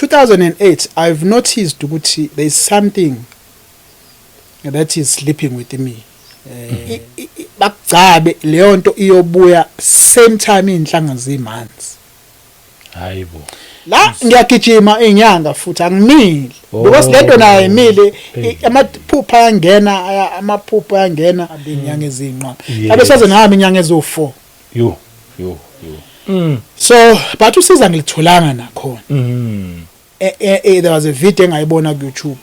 2008 I've noticed ukuthi there is something that is sleeping with me. Bakugcabe leyo nto iyobuya same time inhlanga zimanzi. Hayibo. La ngiyagijima inyanga futhi angimile because lento nayo ayimile, amaphupha ayangena, amaphupha ayangena inyanga ezinqwaba. Abe saze ngihamba inyanga ezo4. Yo yo yo. So but usiza ngilitholanga nakhona. There was a video engayibona ku YouTube.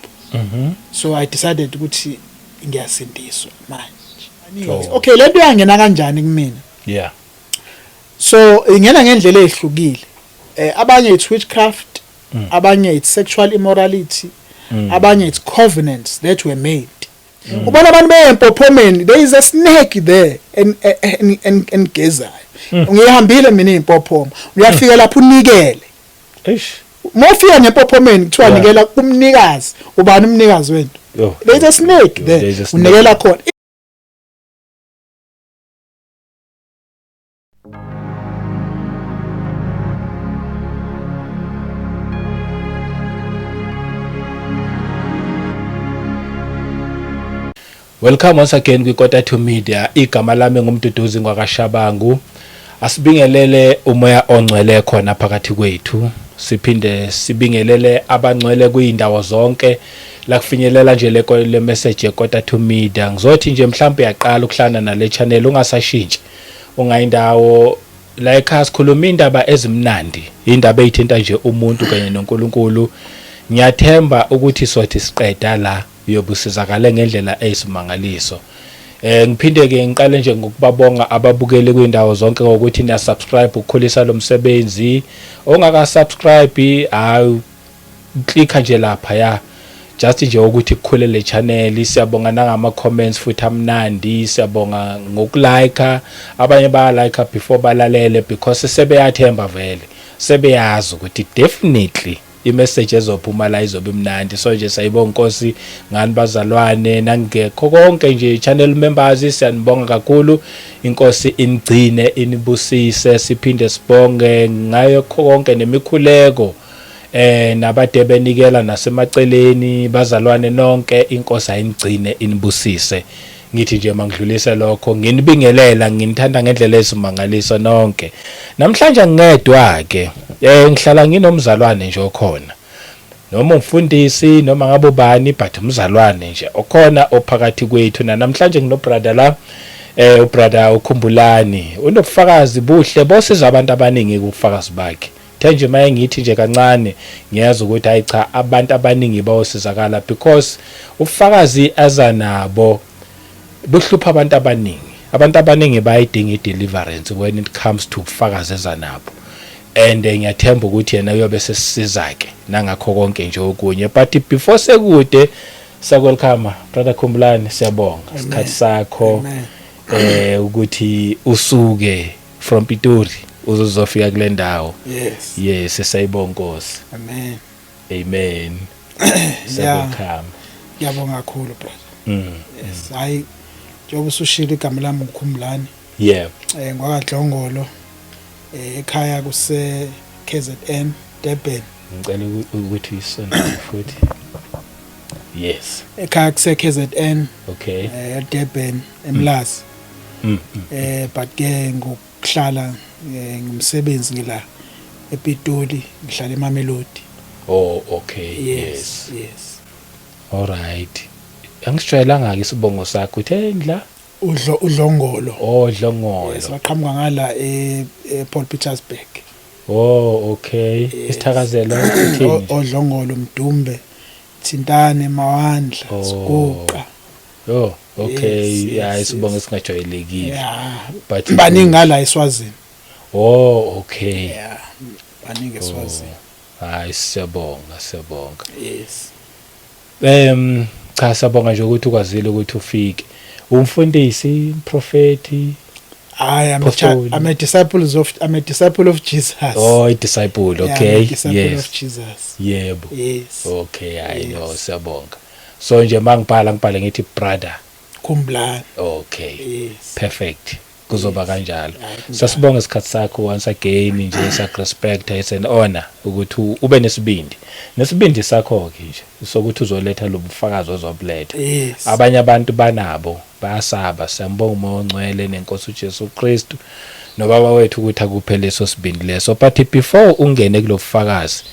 So I decided ukuthi ngiyasindiswa manje. Okay, lento yangena kanjani kumina? Yeah. So ingena ngendlela ezihlukile. Abanye it's witchcraft, abanye it's sexual immorality, abanye it's covenants that were made. Ubona abantu beyempophomeni, there is a snake there and and gezayo. Ngihambile mina impophoma. Uyafika lapho unikele. Eish. Mofika ngempophomeni kuthiwa nikela kumnikazi, ubani umnikazi wento? There is a snake there. Unikela khona. Welcome once again kwi Kota 2 Media. Igama lami nguMduduzi ngwakaShabangu. Asibingelele umoya ongcwele khona phakathi kwethu. Siphinde sibingelele abangcwele kuyindawo zonke la kufinyelela nje le message yeKota 2 Media. Ngizothi nje mhlawumbe uyaqala ukuhlana nale channel ungasashintshi. Ungayindawo la ekhaya sikhuluma indaba ezimnandi, indaba ezithinta nje umuntu kanye noNkulunkulu. Ngiyathemba ukuthi sothi siqeda la uyobusizakale ngendlela eyisimangaliso. Ngiphinde ke ngiqale nje ngokubabonga ababukeli kwindawo zonke ngokuthi niya subscribe ukukhulisa lo msebenzi. Ongaka subscribe hayi clicka nje lapha ya just nje ukuthi kukhule le channel. Siyabonga nangama comments futhi amnandi, siyabonga ngokulike, abanye baya like before balalele because sebeyathemba vele, sebeyazi ukuthi definitely imessage ezophuma la izobe imnandi. So nje sayibonga Nkosi ngani bazalwane nangekho konke nje channel members, siyanibonga kakhulu. Inkosi inigcine inibusise. Siphinde sibonge ngayo konke nemikhuleko nabade benikela nasemaceleni bazalwane nonke. Inkosi ayinigcine inibusise. Ngithi nje mangidlulise lokho, nginibingelela, nginithanda ngendlela esimangaliso nonke. Namhlanje ngingedwa ke, ngihlala nginomzalwane nje okhona, noma umfundisi noma ngabe ubani, but umzalwane nje okhona ophakathi kwethu. Namhlanje ngino brother la, ubrother uKhumbulani, unobufakazi buhle bosiza abantu abaningi kubufakazi bakhe. Nje maye ngithi nje kancane ngiyazi ukuthi hayi cha abantu abaningi bayosizakala because ubufakazi aza nabo buhlupha abantu abaningi. Abantu abaningi bayidinga i-deliverance when it comes to ubufakazi eza nabo, and ngiyathemba ukuthi yena uyobe sesisiza ke nangakho konke nje okunye. But before sekude, sakwelcome brother Khumbulani, siyabonga isikhathi sakho ukuthi usuke from Pitori uzozofika kule ndawo. Yes. Yes, sayibonga Nkosi. Amen. Amen. Siyabonga. Ngiyabonga kakhulu brother. Yes, hayi njengoba usushilo igama lami uKhumbulani. Yeah. NgwakaDlongolo, ekhaya kuse KZN Durban. Ngicela ukuthi uyisondele futhi. Yes. Ekhaya kuse KZN. Okay. Durban eMlazi. But ke ngokuhlala ngumsebenzi ngila ePitoli, ngihlala eMamelodi. Oh okay. Yes. Yes. All right. Angisijwayelanga ke isibongo sakho, uthe ndla uDlongolo. Oh, Dlongolo. Yes, baqhamuka ngala e Paul Petersburg. Oh okay. Isithakazelo uthini? Odlongolo, Mdumbe, Thintane, Mawandla, Siguqa. Oh okay. Yeah, isibongo esingajwayelekile. Yeah. But baningi ngala eSwazini. Oh okay. Yeah, baningi eSwazini. Hayi siyabonga, siyabonga. Yes. Cha siyabonga nje ukuthi ukwazile ukuthi ufike. Umfundisi, umprofeti. I am a disciple of Jesus. Oh, a disciple, okay. Yeah, I'm a disciple yes. of Jesus. Yebo. Yes. Okay, I know, siyabonga. So nje mangibhala ngibhale ngithi brother Khumbulani. Okay. Yes. Perfect. Kuzoba kanjalo. Hayi, kunjalo. Sasibonga isikhathi sakho once again nje, sakurespect. It's an honor ukuthi ube nesibindi, nesibindi sakho ke nje sokuthi uzoletha lo bufakazi ozobuletha. Abanye abantu banabo, bayasaba. Siyambonga uMoya oNgcwele nenkosi uJesu Kristu nobaba wethu ukuthi akuphe leso sibindi leso. But before ungene kulobufakazi,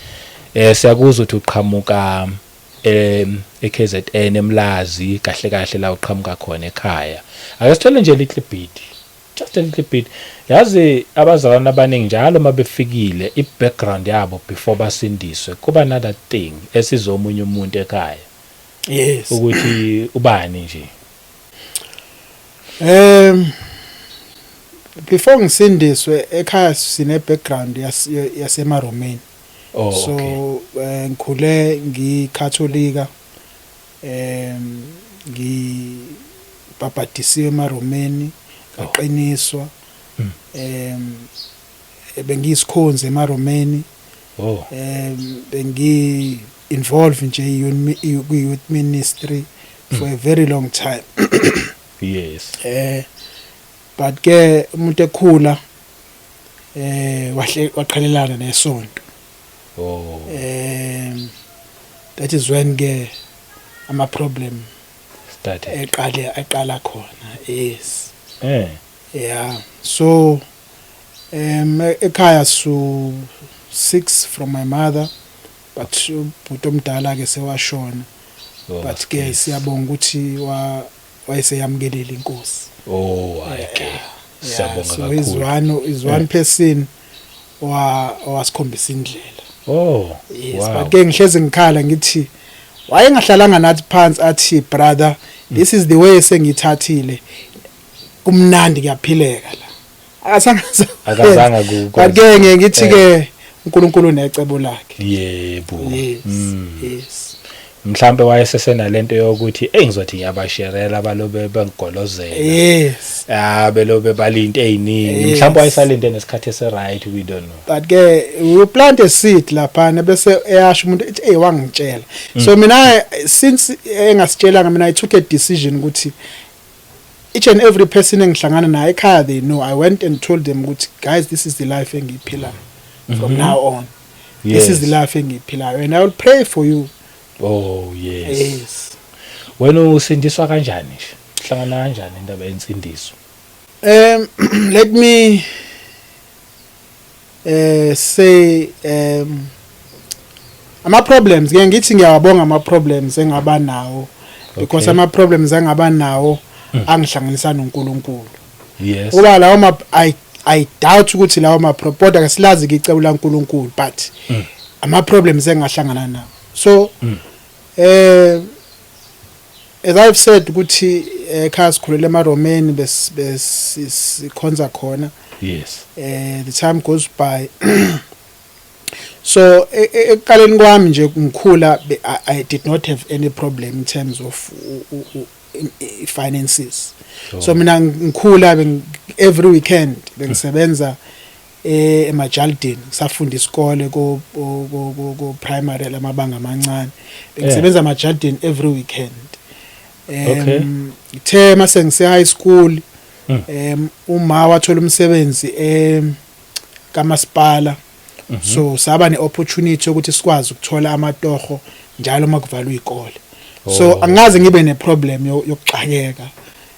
siyakuzwa ukuthi uqhamuka eKZN, eMlazi kahle kahle, la uqhamuka khona ekhaya. Ake sithole nje little bit, just a little bit. Yazi, abazalwane abaningi njalo mabefikile, i-background yabo before basindiswe kuba another thing esizomunye umuntu ekhaya ukuthi ubani nje. Before ngisindiswe, ekhaya sine background yasemaromeni. So ngikhule ngikatholika, ngibhabhadisiwe emaromeni, ngaqiniswa. Bengiyisikhonzi emaromeni. Bengi involved nje kwi youth ministry for a very long time. But ke umuntu ekhula wahle waqhelelana nesonto. That is when ke ama problem Started. eqale aqala khona, yes. Yeah, so ekhaya su 6 from my mother, but ubhuti omdala ke sewashona. But ke siyabonga ukuthi wa wayeseyamukelile inkosi. Oh, hayi ke. Siyabonga So is kakhulu. one is one person wa owasikhombisa indlela. Yes. But ke ngihlezi ngikhala ngithi wayengahlalanga nathi phansi athi, "Brother, this is the way esengithathile, kumnandi, kuyaphileka la." Akazange. Akazange But ke ngiye ngithi ke uNkulunkulu unecebo lakhe. Yebo. Yes. Yes. Mhlambe wayesesenalento yokuthi, "Ey, ngizothi ngiyabasherela, balobe bengigolozela." Ah, belobe balinto eziningi. Mhlambe wayesalinde nesikhathi ese right, we don't know. But ke we plant a seed laphana, bese eyasho umuntu ethi, "Hey, wangitshela." So mina, since engasitshelanga, mina I took a decision ukuthi each and every person engihlangana naye ekhaya, they know I went and told them ukuthi, "Guys, this is the life engiyiphilayo from now on. This is the life engiyiphilayo and I will pray for you." Oh yes. Yes. Wena usindiswa kanjani nje? Hlangana kanjani indaba yensindiso? Let me say ama problems ke, ngithi ngiyawabonga ama problems engaba nawo because ama problems engaba nawo angihlanganisa noNkulunkulu. Kuba lawo ma I doubt ukuthi lawo ma kodwa ke silazi ke icebo laNkulunkulu, but ama problems engahlangana nawo. So as I've said ukuthi ekhaya sikhulele emaRomeni, bes besikhonza khona. The time goes by, so ekuqaleni kwami nje ngikhula, I did not have any problem in terms of finances. So mina ngikhula every weekend bengisebenza emajaldini, ngisafunda isikole ko primary lamabanga amancane, bengisebenza emajaldini every weekend. Ithe mase ngise high school, uma wathola umsebenzi kamasipala, so saba neopportunity yokuthi sikwazi ukuthola amatoho njalo makuvalwa izikole, so angaze ngibe neproblem yokuxakeka.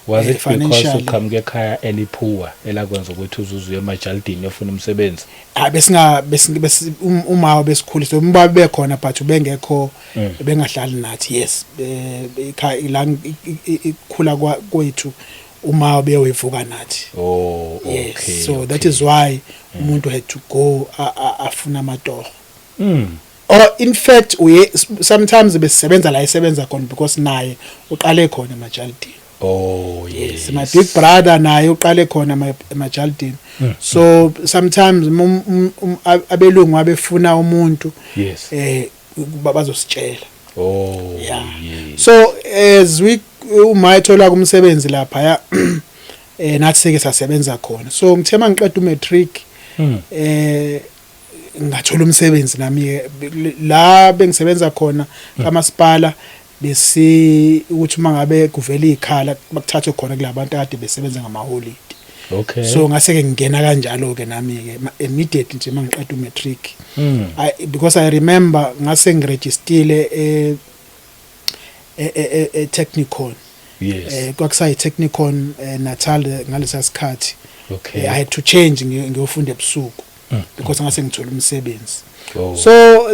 Was it because Financially. uqhamuke ekhaya elipoor elakwenza ukuthi uzuze uye emajaldini uyofuna umsebenzi? Ah, besinga uma besikhulisa, uma bekhona, but ubengekho, bengahlali nathi. Yes, ekhaya la ikhula kwethu, uma bewevuka nathi. Yes. So that is why umuntu had to go afuna amatoho, or in fact uye sometimes besisebenza la esebenza khona because naye uqale khona emajaldini. Yes, my big brother naye uqale khona emajaldini. So sometimes abelungu abefuna umuntu, bazositshela. Yeah. So as we uma ethola kumsebenzi lapha ya, nathi seke sasebenza khona. So ngithe mangiqeda umatric, ngathola umsebenzi nami ke la bengisebenza khona kamasipala, besi ukuthi uma ngabe kuvela ikhala, bakuthathwe khona kulabantu akade besebenza ngamaholidi. So ngase ke ngingena kanjalo ke nami ke immediately nje mangiqeda umatric. Because I remember ngase ngiregistile e Technikon. Kwakusayi Technikon Natal ngalesa sikhathi. I had to change ngiyofunda ebusuku because ngase ngithola umsebenzi. So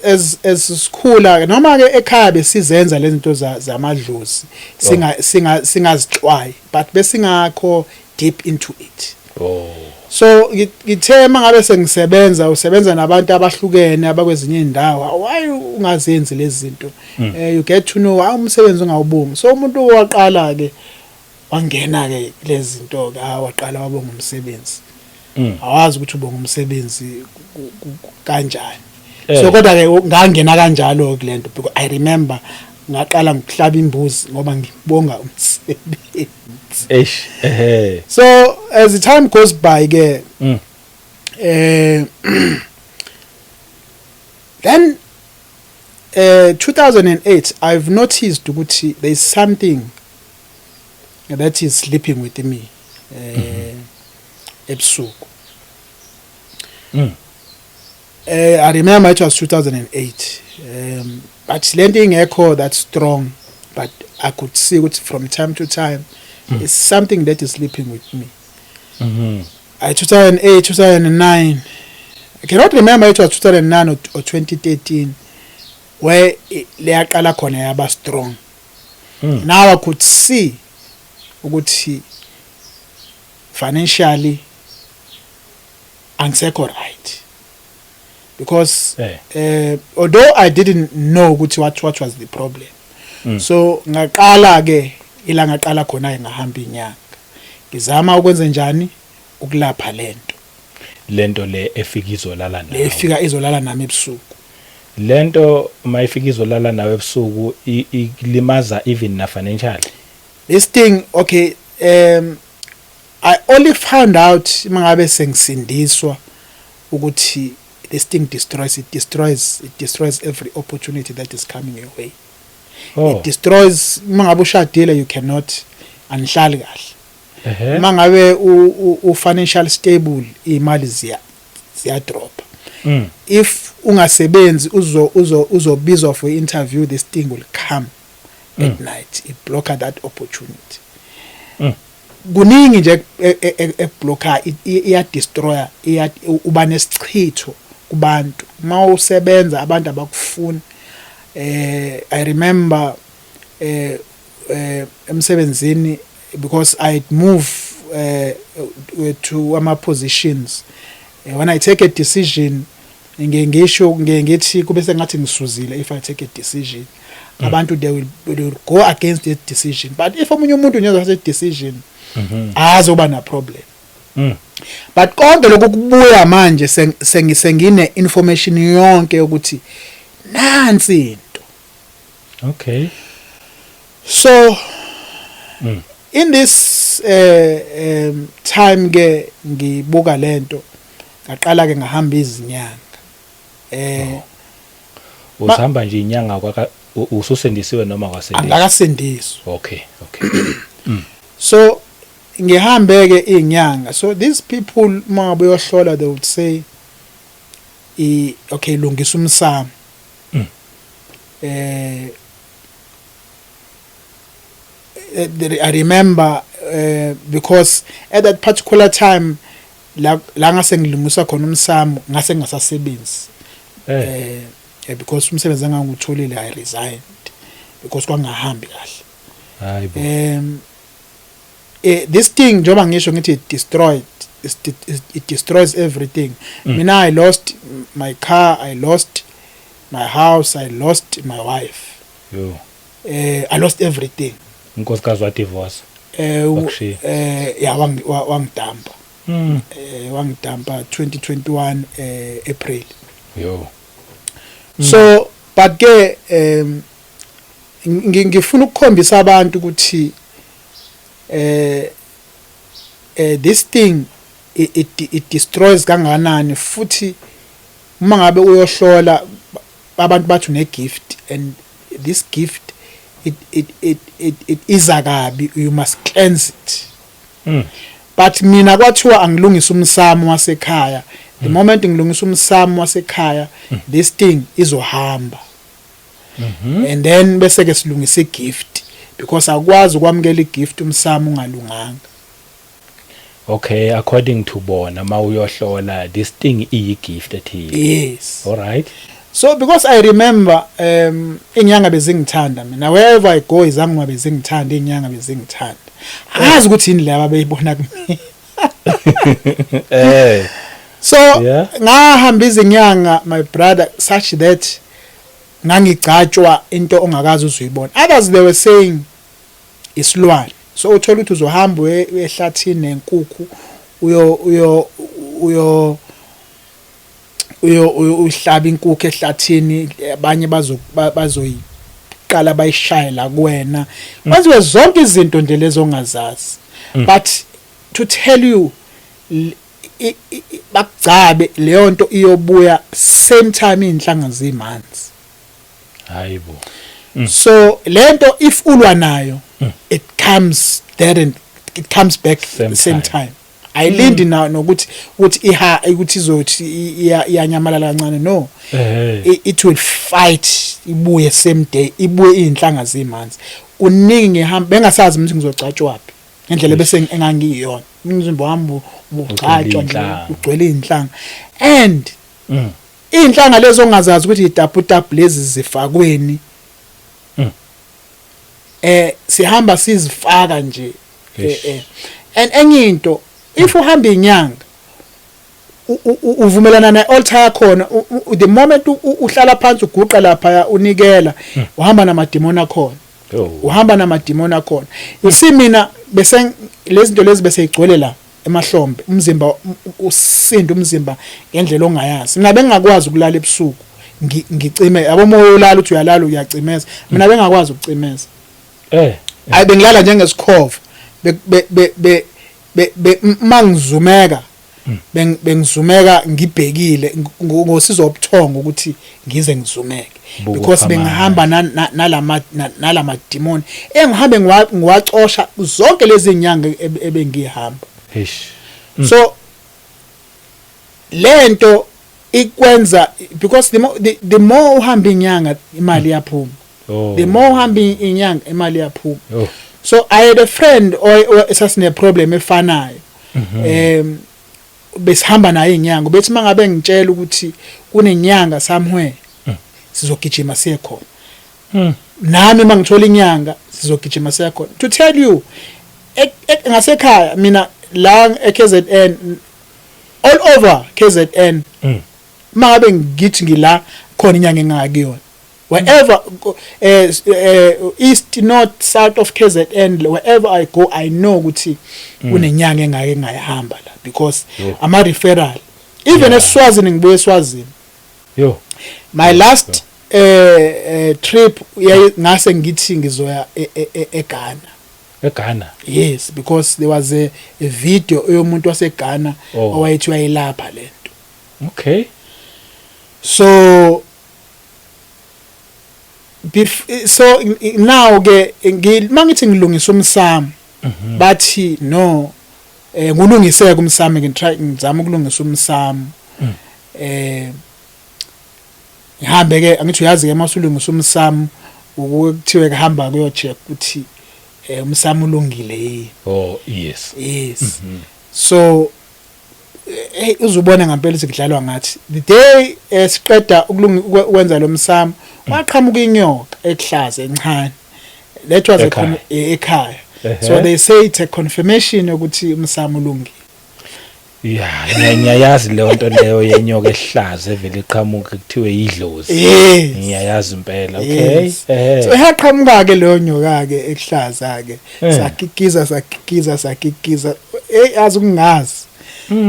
as sikhula noma ke ekhaya besizenza lezi zinto zamadlozi, singazixwayi, but besingakho deep into it. So ngithe mangabe sengisebenza, usebenza nabantu abahlukene abakwezinye indawo, why ungazenzi lezi zinto? You get to know how umsebenzi ungawubongi. So umuntu waqala ke wangena ke lezi zinto ke, waqala wabonga umsebenzi. Awazi ukuthi ubonga umsebenzi kanjani. So kodwa ke ngangena kanjalo kulento because I remember ngaqala ngokuhlaba imbuzi ngoba ngibonga umsebenzi. Eish, ehe. So as the time goes by ke, then 2008 I've noticed ukuthi there is something that is sleeping with me ebusuku. I remember it was 2008, but lento ingekho that strong, but I could see ukuthi from time to time it's something that is sleeping with me. I 2008, 2009, I cannot remember it was 2009 or 2013 where leyaqala khona yaba strong. Now I could see ukuthi financially angisekho right because although I didn't know ukuthi what was the problem. So ngaqala ke ila ngaqala khona ngahamba inyanga ngizama ukwenze njani ukulapha lento. Lento le efika izolala nawe. Le efika izolala nami ebusuku. Lento mayifika izolala nawe ebusuku ilimaza even na financially. This thing, okay, I only found out mangabe sengisindiswa ukuthi this thing destroys, it destroys every opportunity that is coming your way. It destroys, mangabe ushadile you cannot, anihlali kahle. Mangabe u financial stable, imali ziya drop. If ungasebenzi uzobizwa for interview, this thing will come at night, it block that opportunity. Kuningi nje eblocka, iya destroyer, iya uba nesichitho kubantu mawusebenza, abantu abakufuni. I remember emsebenzini, because I move to ama positions, when I take a decision ngiye ngisho, ngiye ngithi kube sengathi ngisuzile. If I take a decision, abantu they will go against that decision, but if omunye umuntu nje uzathatha decision, azoba na problem. But konke lokhu kubuya manje sengine information yonke ukuthi nansi into. So in this time ke ngibuka lento, ngaqala ke ngahamba izinyanga. Usihamba nje inyanga kwaka ususendisiwe noma kwasendiswa? Angakasendiswa. Okay. So ngihambe ke izinyanga. So these people mangabe uyohlola, they would say i okay, lungisa umsamo. I remember because at that particular time la ngase ngilungisa khona umsamo ngase ngingasasebenzi. Because umsebenzi engangiwutholile, I resigned because kwangahambi kahle. Hayibo. This thing, njengoba ngisho ngithi it destroys everything. Mina I lost my car, I lost my house, I lost my wife. Yo. I lost everything. Unkosikazi wa divorce? Wakushiya? Yeah, wangidampa. Wangidampa 2021 April. Yo. So but ke ngifuna ukukhombisa abantu ukuthi this thing it destroys kangakanani, futhi uma ngabe uyohlola abantu bathi une gift, and this gift it iza kabi, you must cleanse it. But mina kwathiwa angilungise umsamo wasekhaya. The moment ngilungisa umsamo wasekhaya, this thing izohamba. And then bese ke silungisa igift, because akwazi ukwamukela igift umsamo ungalunganga. Okay, according to bona, mawuyohlola this thing iyi gift ethile. Yes. All right. So because I remember inyanga bezingithanda mina, wherever I go izangoma bezingithanda, inyanga bezingithanda. Angazi ukuthi yini laba beyibona kumina. So ngahamba izinyanga, my brother, such that ngangigcatshwa into ongakazi uzuyibona. Others, they were saying isilwane. So uthola ukuthi uzohamba ehlathini nenkukhu, uyo uhlaba inkukhu ehlathini, abanye bazoyiqala bayishaye la kuwena, kwenziwe zonke izinto nje lezo ongazazi. But to tell you, bakugcabe, leyo nto iyobuya same time inhlanga zimanzi. Hayibo. So lento if ulwa nayo, it comes there and it comes back same the same time. Time ayilindi na nokuthi ukuthi iha ukuthi izothi iyanyamalala kancane, no. It will fight, ibuye same day, ibuye izinhlanga zimanzi. Kuningi ngihamba bengasazi ukuthi ngizogcatshwa phi ngendlela bese engangiyiyona. Umzimba wami ubugcatshwa nje, iy'nhlanga. Ugcwele izinhlanga, and iy'nhlanga lezo ongazazi ukuthi itapu lezi zifakweni. Sihamba sizifaka nje. Eish. And enye into, if uhamba inyanga, uvumelana ne-altar yakhona. The moment uhlala phansi, uguqa lapha, unikela, uhamba namadimoni akhona. Oh. Uhamba namadimoni akhona. You see, mina bese lezi zinto lezi bese igcwele la emahlombe, umzimba usinda umzimba ngendlela ongayazi. Mina bengingakwazi ukulala ebusuku ngicime, yabo, moya ulala, uthi uyalala uyacimeza, mina bengakwazi ukucimeza. Hayi, bengilala njengesikhova. Be be be be mangizumeka, bengizumeka ngibhekile ngosizo obuthongo ukuthi ngize ngizumeke, Buka because phamani. Bengihamba nalama demon engihambe ngiwacosha zonke lezi nyanga ebengihamba. Eish. So lento ikwenza, because the more uhamba inyanga, imali iyaphuma. Oh. The more uhamba inyanga, imali iyaphuma. Oh. So I had a friend esasine problem efanayo. Besihamba naye inyanga, bethi mangabe ngitshela ukuthi kunenyanga somewhere, sizogijima siye khona. Nami mangithola inyanga, sizogijima siye khona. To tell you, ngasekhaya mina la eKZN, all over KZN, mangabe ngithi ngila khona inyanga engakuyona, wherever, east, north, south of KZN, wherever I go, I know ukuthi kunenyanga engake ngayihamba la, because Yo. ama referral, even eSwazini, ngibuye eSwazini. Yo. My last trip ngase ngithi ngizoya eGhana. eGhana. Yes, because there was a video yomuntu waseGhana Oh. owayethi uyayilapha lento. So so now ke mangithi ngilungisa umsamo, bathi no, ngulungiseke umsamo. Ngitry, ngizama ukulungisa umsamo. Ngihambe ke, angithi uyazi ke masulungisa umsamo, ukuthiwe kuhamba kuyo check ukuthi umsamo ulungile yini. Oh yes. Yes. So hey, uzubona ngempela ukuthi kudlalwa ngathi. The day siqeda ukwenza lo msamo, waqhamuka inyoka ehlaza encane. That was a Ekhaya. Ekhaya. So they say it's a confirmation ukuthi umsamo ulungile. Yeah, ngiyayazi leyo nto leyo yenyoka ehlaza evele iqhamuka kuthiwe idlozi. Yes. Ngiyayazi impela. Okay. Yes. So yaqhamuka ke leyo nyoka ke ekuhlaza ke. Sakikiza, sakikiza, sakikiza. Hey, azi ukungazi.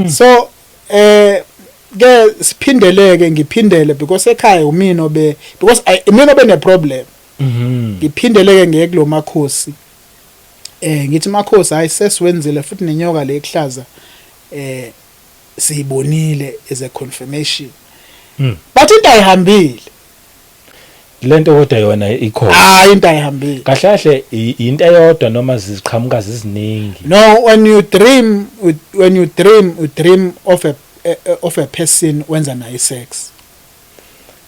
So ke siphindeleke, ngiphindele because ekhaya umina obe, because imina obe ne problem. Ngiphindeleke ngiye kulo makhosi. Ngithi makhosi, hayi, sesiwenzile futhi nenyoka le ekuhlaza siyibonile as a confirmation. But into ayihambile. Lento kodwa yona ikhona. Hayi, into ayihambile. Kahle kahle into eyodwa noma ziqhamuka ziziningi? No, when you dream, you dream of a person wenza naye sex.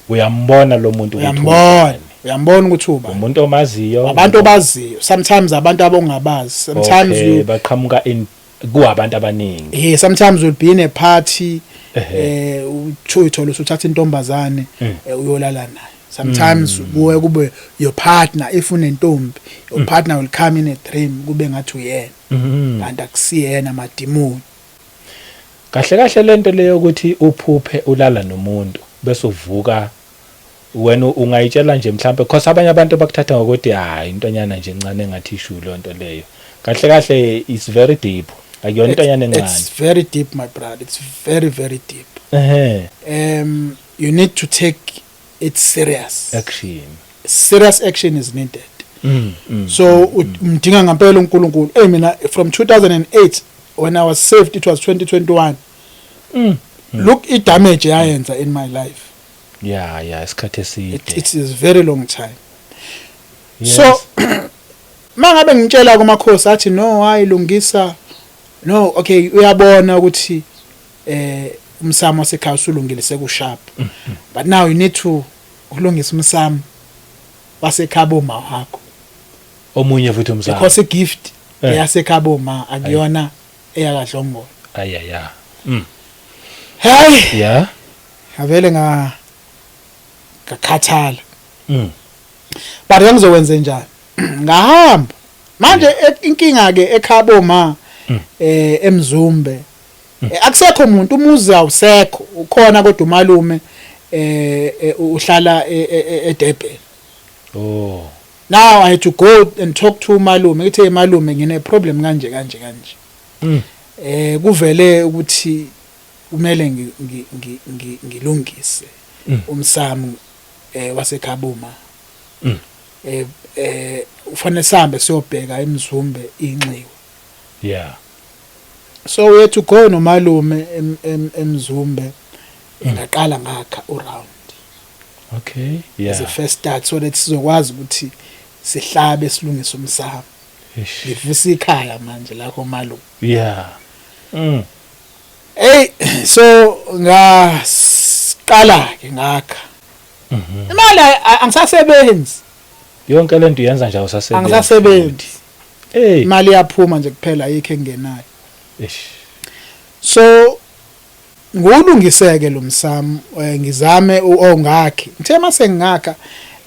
Uyambona lo muntu ukuthi Uyambona. unjani? Uyambona ukuthi uba Umuntu omaziyo? Abantu obaziyo sometimes, abantu abongabazi sometimes. Okay, You baqhamuka in kuwabantu abaningi. Sometimes you'll be in a party, uthola usuthatha intombazane, uyolala nayo. Sometimes kuwe kube your partner. If unentombi, your partner will come in a dream, kube ngathi uyena, kanti akusiyena, amadimoni. Kahle kahle lento leyo ukuthi uphuphe ulala nomuntu bese uvuka wena, ungayitshela nje mhlambe, because abanye abantu bakuthatha ngokuthi hayi, intonyana nje encane engathi ishu lonto leyo. Kahle kahle it's very deep, akuyona intonyana encane. It's very deep, my brother. It's very, very deep. You need to take it serious. Action. Serious action is needed. So umdinga ngempela uNkulunkulu. Hey, mina from 2008 when I was saved, it was 2021. Look i damage yayenza in my life. Yeah, isikhathi eside. It is very long time. So mangabe ngitshela kumakhosi, athi no, hayi, lungisa. No, okay, uyabona ukuthi umsamo wasekhaya usulungile, sekusharp, but now you need to ukulungisa umsamo wasekhaya ma wakho. Omunye futhi umsamo. Because igift eyasekhaya ma akuyona eyakadlongolo. Ayaya. Hey, avele ngakhathala. But ngizokwenza njani? Ngahamba manje, inkinga ke ekhabo ma eMzumbe, akusekho umuntu, umuzi awusekho, ukhona kodwa umalume uhlala eDurban. Now I had to go and talk to umalume, ngithi, "Hey malume, ngine problem kanje kanje kanje." Kuvele ukuthi kumele ngilungise umsamo wasekhabuma. Ufanele sihambe siyobheka eMzumbe inxiwa. So we had to go nomalume eMzumbe. Ngaqala ngakha uround as a first start so that sizokwazi ukuthi sihlabe, silungise umsamo. Ngivusa ikhaya manje lakho malume. Hey, so ngaqala ke ngakha. Imali angisasebenzi. Yonke lento uyenza nje awusasebenzi? Angisasebenzi. Hey. Imali iyaphuma nje kuphela, ayikho engenayo. Eish. So ngulungiseke lo msamo, ngizame ongakhi, ngithe mase ngingakha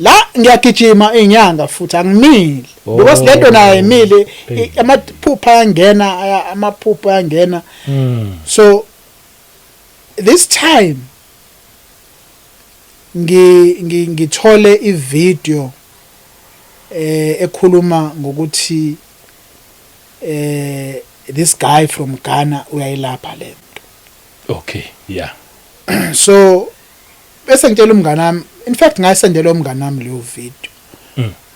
la ngiyagijima inyanga futhi angimile because lento nayo imile. Hey. Amaphupha ayangena, amaphupha ayangena. So this time ngithole ivideo ekhuluma ngokuthi this guy from Ghana uyayilapha lento. So bese ngitshela umngane wami, in fact ngayisendela umngane wami leyo video.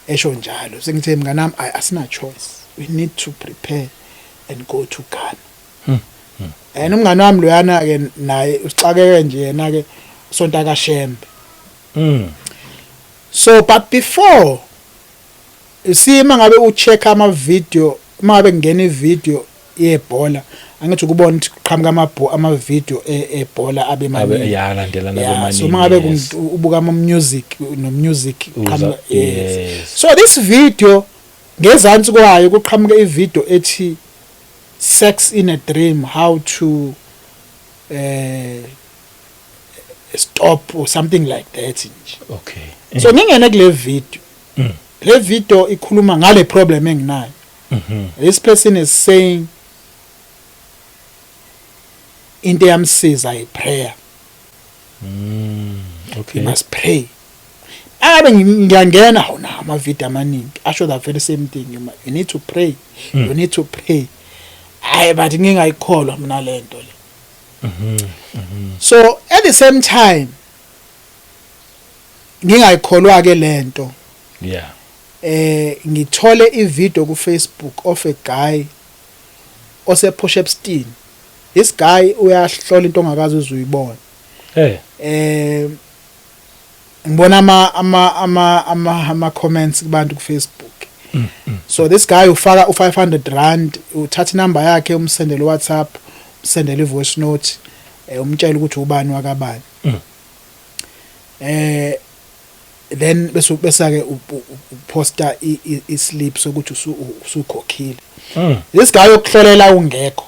Esho njalo, sengithe, "Mngane wami, asina choice, we need to prepare and go to Ghana." And umngane wami loyana ke naye usixakeke nje, yena ke sonta kaShembe. So but before, you see, mangabe ucheck ama video, mangabe kungena ivideo yebhola, angithi ukubona ukuthi kuqhamuka ama video ebhola abe Abe maningi. Ya, landelana Yeah, so bemaningi. mangabe ubuka ama music no music qhamuka, yes. So this video, ngezansi kwayo kuqhamuka ivideo ethi "Sex in a dream, how to stop" or something like that nje. So ngingene kule video. Le video ikhuluma ngale problem enginayo. This person is saying into yamsiza i prayer. You must pray. Abe ngiyangena hona ama video amaningi asho the very same thing, you need to pray. You need to pray. Hayi, but ngingayikholwa mina lento le. So at the same time ngingayikholwa ke lento, ngithole ivideo ku Facebook of a guy ose Potchefstroom. This guy uyahlola into ongakaze uzuyibona. Ngibona ama comments kubantu ku Facebook. So this guy ufaka u500 rand, uthatha inamba yakhe, umsendele WhatsApp, umsendele ivoice note, umtshela ukuthi ubani wakabani. Then bese ke uposta i-slip sokuthi usukhokhile. This guy yokuhlolela ungekho.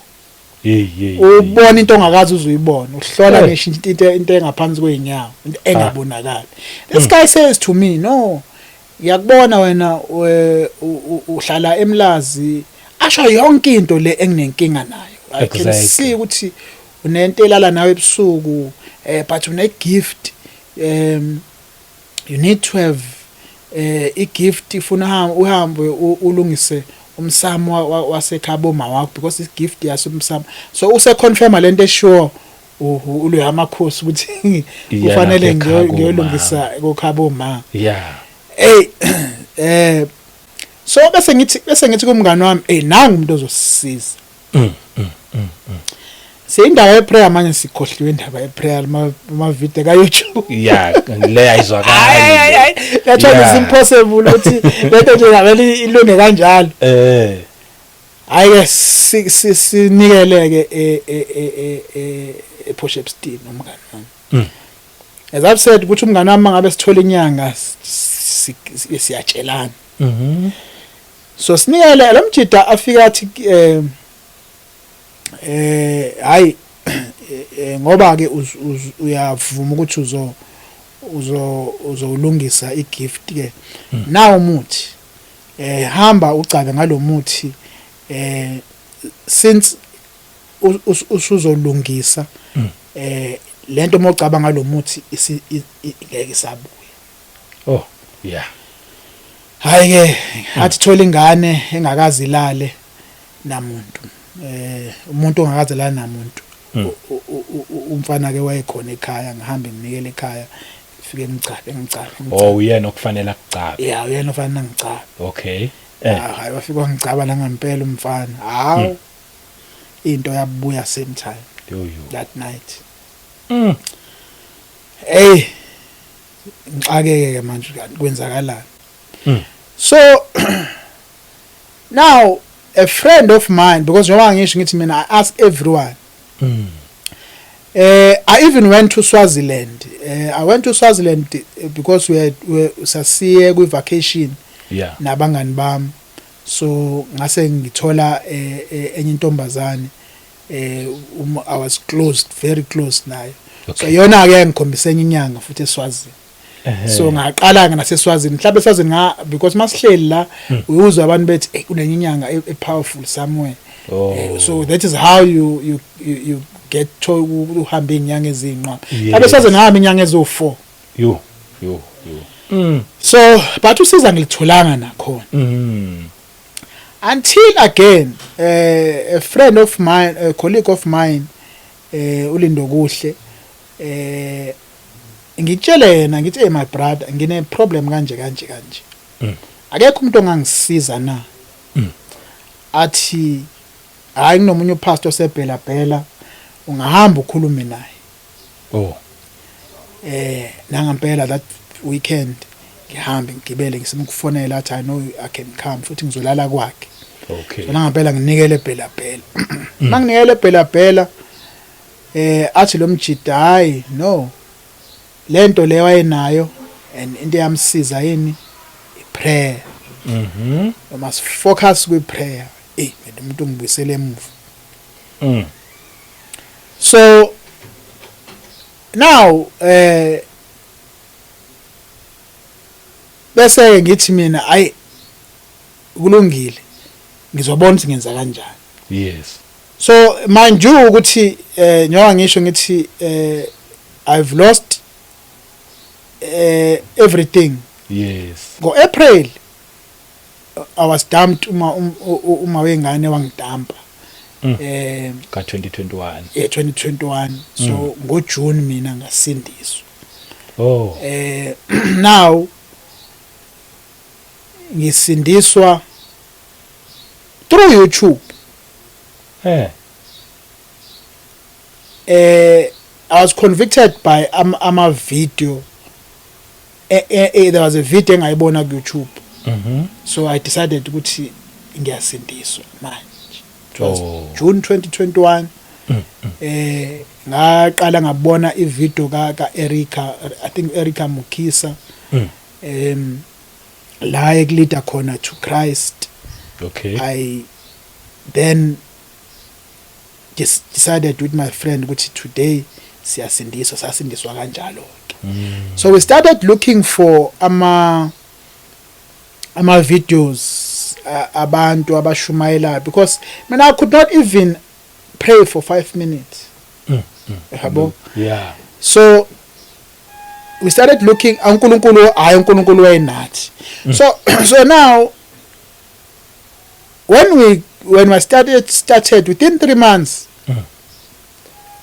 Hey hey. Ubona into ongakazi uzuyibona, uhlola ngisho into engaphansi kweinyawo, into engabonakali. This guy says to me, "No, ngiyakubona wena, uhlala eMlazi," asho yonke into le enginenkinga nayo. "I can see ukuthi unento elala nawe ebusuku, but une gift, you need to have i gift, ifuna uhambe ulungise umsamo wasekhabo wakho because i gift yasemsamo." So use confirm lento esure ulo amakhosi ukuthi kufanele ngiyolungisa kokhabo ma. Hey, so bese ngithi kumngani wami, "Hey, nangu umuntu ozosisiza." Seyindawo yeprayer manje, sikhohliwe indaba yeprayer, ama video ka YouTube. Yeah, le ayizwakali. That one is impossible ukuthi lento nje ngavele ilunge kanjalo. Hayi ke, sinikeleke e e e e Shepstone umngani wami. As I've said ukuthi umngani wami ngabe sithola inyanga siyatshelana. So sinikele lo mjida, afika athi hayi, ngoba ke uyavuma ukuthi uzo uzo uzolungisa igift ke, nawo umuthi, hamba ucabe ngalomuthi, since usuzolungisa lento, mocaba ngalomuthi ngeke isabuya. Oh yeah. Hayi ke, athi thola ingane engakazi ilale namuntu, umuntu ongakaze lala namuntu. Umfana ke wayekhona ekhaya, ngihambe nginikele ekhaya, fike ngicabe, ngicabe, ngicabe. Oh, uyena okufanele akucabe? Yeah, uyena ofanele ngicabe. Okay. Hayi, wafika wangicaba la ngempela umfana. Hawu, into yabuya same time Yo yo. that night. Hey, ngixakeke ke manje, kanti kwenzakalani? So now a friend of mine, because njengoba ngisho ngithi mina I ask everyone. I even went to Swaziland. I went to Swaziland because we sasiye kwi vacation nabangani bami. So ngase ngithola enye intombazane, I was close, very close nayo. So yona ke ngikhombisa enye inyanga futhi eSwazini. So ngaqala ke naseSwazini, mhlawumbe eSwazini nga because masihleli la uyuzwa abantu bethi, "Hey, kunenye inyanga e powerful somewhere." Oh. So that is how you get to uhambe inyanga ezinqwa. Mhlawumbe eSwazini ngahamba inyanga ezo4. Yo yo yo. So but usiza ngilitholanga nakhona. Until again a friend of mine, a colleague of mine, uLindo Kuhle, ngitshele yena ngithi, "Hey my brother, ngine problem kanje kanje kanje. Akekho umuntu ongangisiza na?" Athi, "Hayi, kunomunye upastor osebhela bhela, ungahamba ukhulume naye." Oh. Nangampela that weekend ngihambe ngigibele, ngisimkufonela, athi, "I know I can come, futhi ngizolala kwakhe." So nangampela nginikele Bhela Bhela. Manginikele Bhela Bhela, athi lo mjida, "Hayi no, lento le wayenayo and into yamsiza yini, iprayer. You must focus kwi prayer." Lo muntu ngibuyisele emuva. So now bese ngithi mina, ayi kulungile, ngizobona ukuthi ngenza kanjani. So mind you ukuthi njengoba ngisho ngithi I've lost everything. Ngo-April I was dumped, uma wengane wangidampa. Ka 2021. Yeah, 2021. So ngoJune mina ngasindiswa. Oh. Now ngisindiswa through YouTube. I was convicted by ama video. There was a video engayibona ku YouTube. So I decided ukuthi ngiyasindiswa manje. It was June 2021. Ngaqala ngabona ivideo ka Erica, I think Erica Mukisa, la ekuleada khona to Christ. I then just decided with my friend ukuthi today siyasindiswa. Sasindiswa kanjalo ke. So we started looking for ama videos, abantu abashumayela, because mina I could not even pray for 5 minutes, yabo. So we started looking. uNkulunkulu, hayi, uNkulunkulu wayenathi. So now when we started within 3 months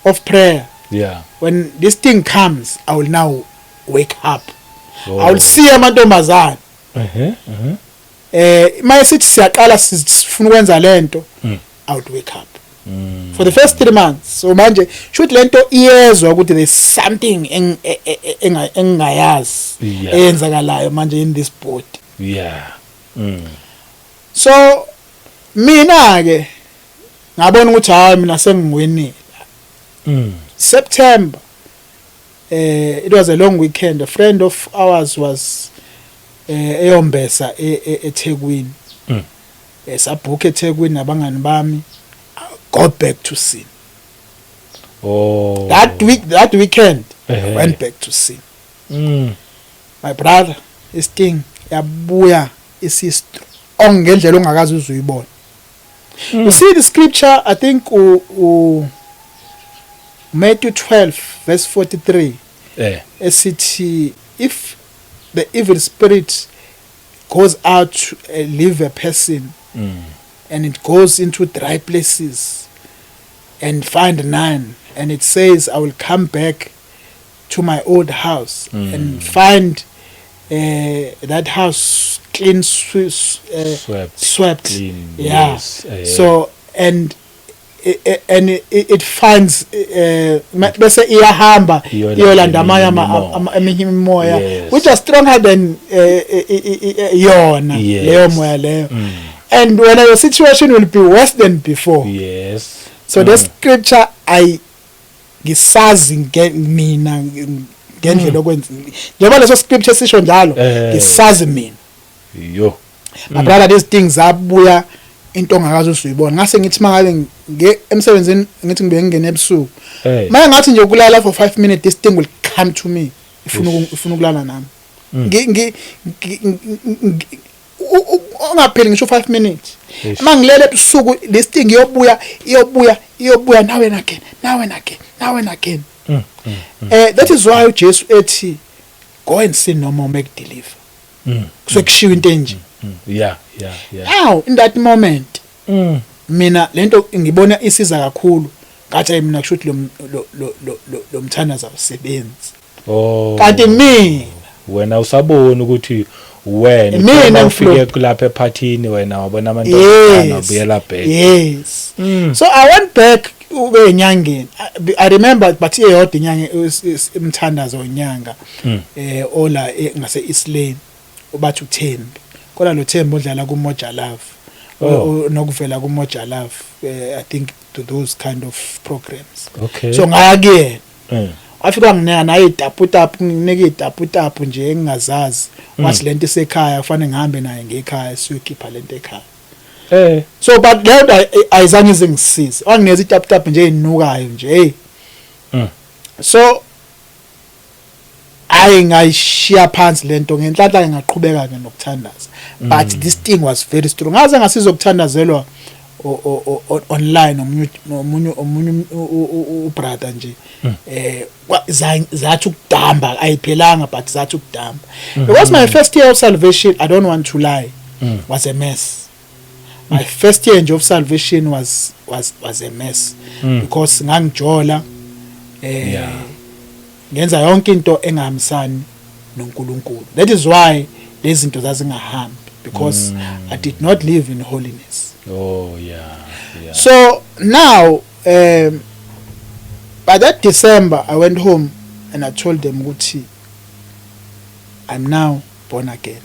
of prayer, when this thing comes, I will now wake up. I will see amantombazana. Mayesithi siyaqala, sifuna ukwenza lento, I would wake up for the first 3 months. So manje shoot lento iyezwa ukuthi there's something engingayazi eyenzakalayo manje in this body. So mina ke ngabona ukuthi hayi, mina sengiwinile. September, it was a long weekend. A friend of ours was eyombesa eThekwini. Sabhook eThekwini nabangani bami. Go back to sin. That week, that weekend, I went back to sin. My brother, this thing yabuya isi-strong ngendlela ongakaze uzuyibona. You see the scripture, I think u Matthew 12 verse 43, esithi if the evil spirit goes out to leave a person and it goes into dry places and find none, and it says, "I will come back to my old house and find that house clean, Swept. swept." Clean. Yeah. Yes. So and it finds, bese iyahamba iyolanda iyolanda amanye eminye imimoya. eminye imimoya which are stronger than yona leyo moya leyo, and when your situation will be worse than before. So the scripture I ngisazi mina ngendlela okwenza, njengoba leso scripture sisho njalo, ngisazi mina. Yo. My brother, these things abuya into ongakaze usuyibona. Ngase ngithi mangabe emsebenzini, ngithi ngibe ngingena ebusuku, manje ngathi nje ukulala for 5 minutes, this thing will come to me, ifuna ifuna ukulala nami. Ungapheli ngisho 5 minutes. Mangilele ebusuku, this thing iyobuya, iyobuya, iyobuya, now and again, now and again, now and again. That is why uJesu ethi, "Go and sin no more, make deliver." Kusuke kushiwo into enje. Now in that moment, mina lento ngibona isiza kakhulu. Ngathi, "Hayi, mina kusho ukuthi lo mthandazo awusebenzi." Kanti mina Wena usabona ukuthi wena Mina uma ufike ngiflo- kulapha ephathini, wena wabona amantombazana, wabuyela back. Yes. So I went back ube enyangeni. I remember, but iyodwa inyanga, imthandazo wenyanga, ola ngase East Lane, ubathi uThembi, kodwa lo Thembi odlala ku Moja Love, nokuvela ku Moja Love, I think to those kind of programs. So ngaya kuyena. Wafika nginika naye itapu, nginika itapu nje engingazazi. Wathi lento isekhaya, kufanele ngihambe naye ngekhaya, siyokhipha lento ekhaya. So but leyo nto ayizange ize ngisize. Wanginikeza itapu nje ezinukayo nje, hey. So ayi, ngayishiya phansi lento. Ngenhlanhla ke ngaqhubeka ke nokuthandaza, but this thing was very strong. Ngaze ngasizokuthandazelwa online omunye ubrother nje. Zathi ukudamba, ayiphelanga, but zathi ukudamba, because my first year of salvation, I don't want to lie, was a mess. My first year nje of salvation was a mess, because ngangijola, ngenza yonke into engahambisani noNkulunkulu. That is why lezi zinto zazingahambi, because I did not live in holiness. So now, by that December, I went home and I told them ukuthi I'm now born again,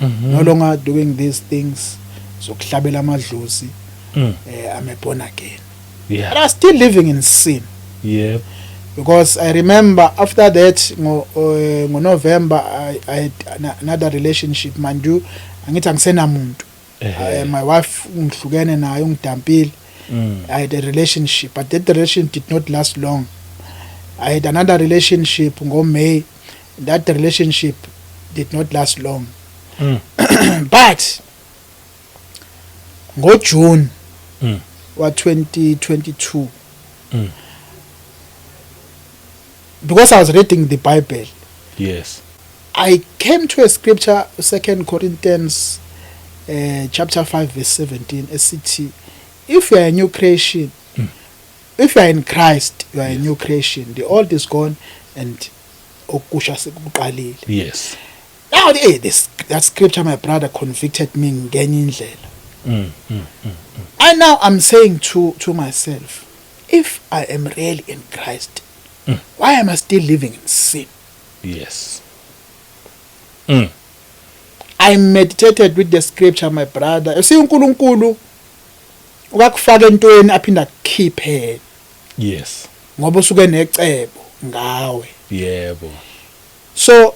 no longer doing these things zokuhlabela amadlozi. I'm a born again, but I'm still living in sin because I remember after that, ngo November, I had another relationship. Mind you, angithi angisenamuntu. My wife ngihlukene naye, ungidampile. I had a relationship, but that relationship did not last long. I had another relationship ngo May. That relationship did not last long. But ngo June wa 2022, because I was reading the Bible, I came to a scripture, Second Corinthians chapter 5 verse 17, esithi if you are a new creation, if you are in Christ, you are a new creation, the old is gone and okusha sekuqalile. Now this that scripture, my brother, convicted me ngenye indlela. And now I'm saying to myself, if I am really in Christ, why am I still living in sin? I meditated with the scripture, my brother. You see, uNkulunkulu ukakufaka entweni aphinda akukhiphe ngoba usuke necebo ngawe. So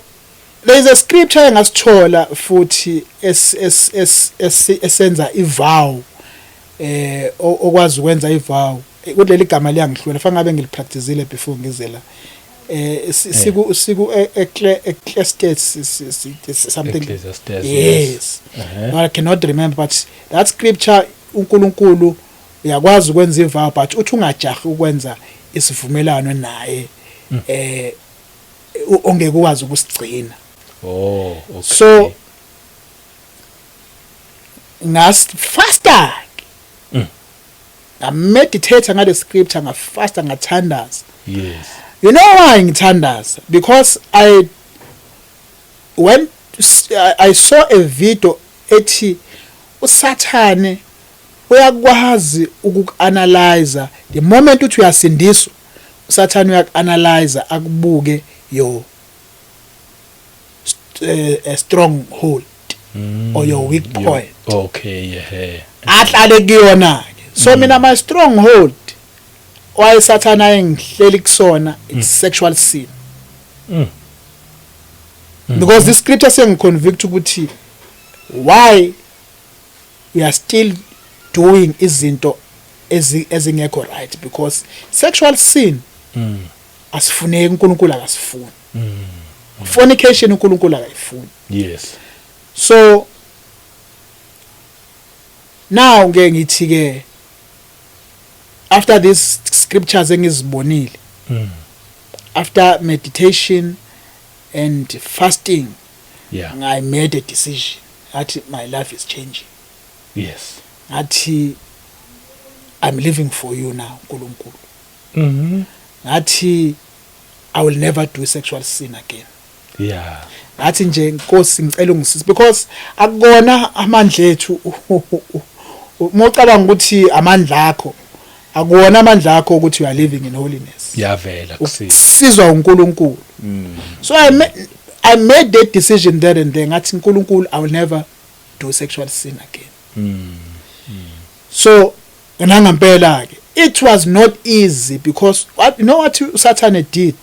there is a scripture engasithola futhi esenza ivow, okwazi ukwenza ivow. Kuleli gama liyangihlula, fanele ngabe ngilipracticile before ngizela. Siku Ecclesiastes something. Ecclesiastes. Yes. I cannot remember, but that scripture, uNkulunkulu uyakwazi ukwenza ivow, but uthi ungajahi ukwenza isivumelwano naye ongeke ukwazi ukusigcina. Oh, okay. So ngasifasta, ngameditate ngale scripture, ngafasta, ngathandaza. You know why ngithandaza? Because I saw a video ethi uSathane uyakwazi ukukuanalyze the moment uthi uyasindiswa. uSathane uyakuanalyze, akubuke your stronghold or your weak point. Ahlale kuyona ke. So mina, my stronghold wayesathana engihleli kusona, it's sexual sin, because this scripture sengiconvict ukuthi why we are still doing izinto ezingekho right, because sexual sin asifuneki, uNkulunkulu akasifuni. Fornication, uNkulunkulu akayifuni. So now ke ngithi ke, after these scriptures engizibonile, after meditation and fasting, I made a decision ngathi my life is changing. Ngathi I'm living for you now, uNkulunkulu. Ngathi I will never do sexual sin again. Ngathi nje, Nkosi, ngicela ungisize, because akukona amandla ethu. Uma ucabanga ukuthi amandla akho, akuwona amandla akho ukuthi you are living in holiness. Yavela kusisi. Usizwa uNkulunkulu. So I made that decision there and there. Ngathi, uNkulunkulu, I will never do sexual sin again. So nangampela ke, it was not easy, because what, you know what uSathane did?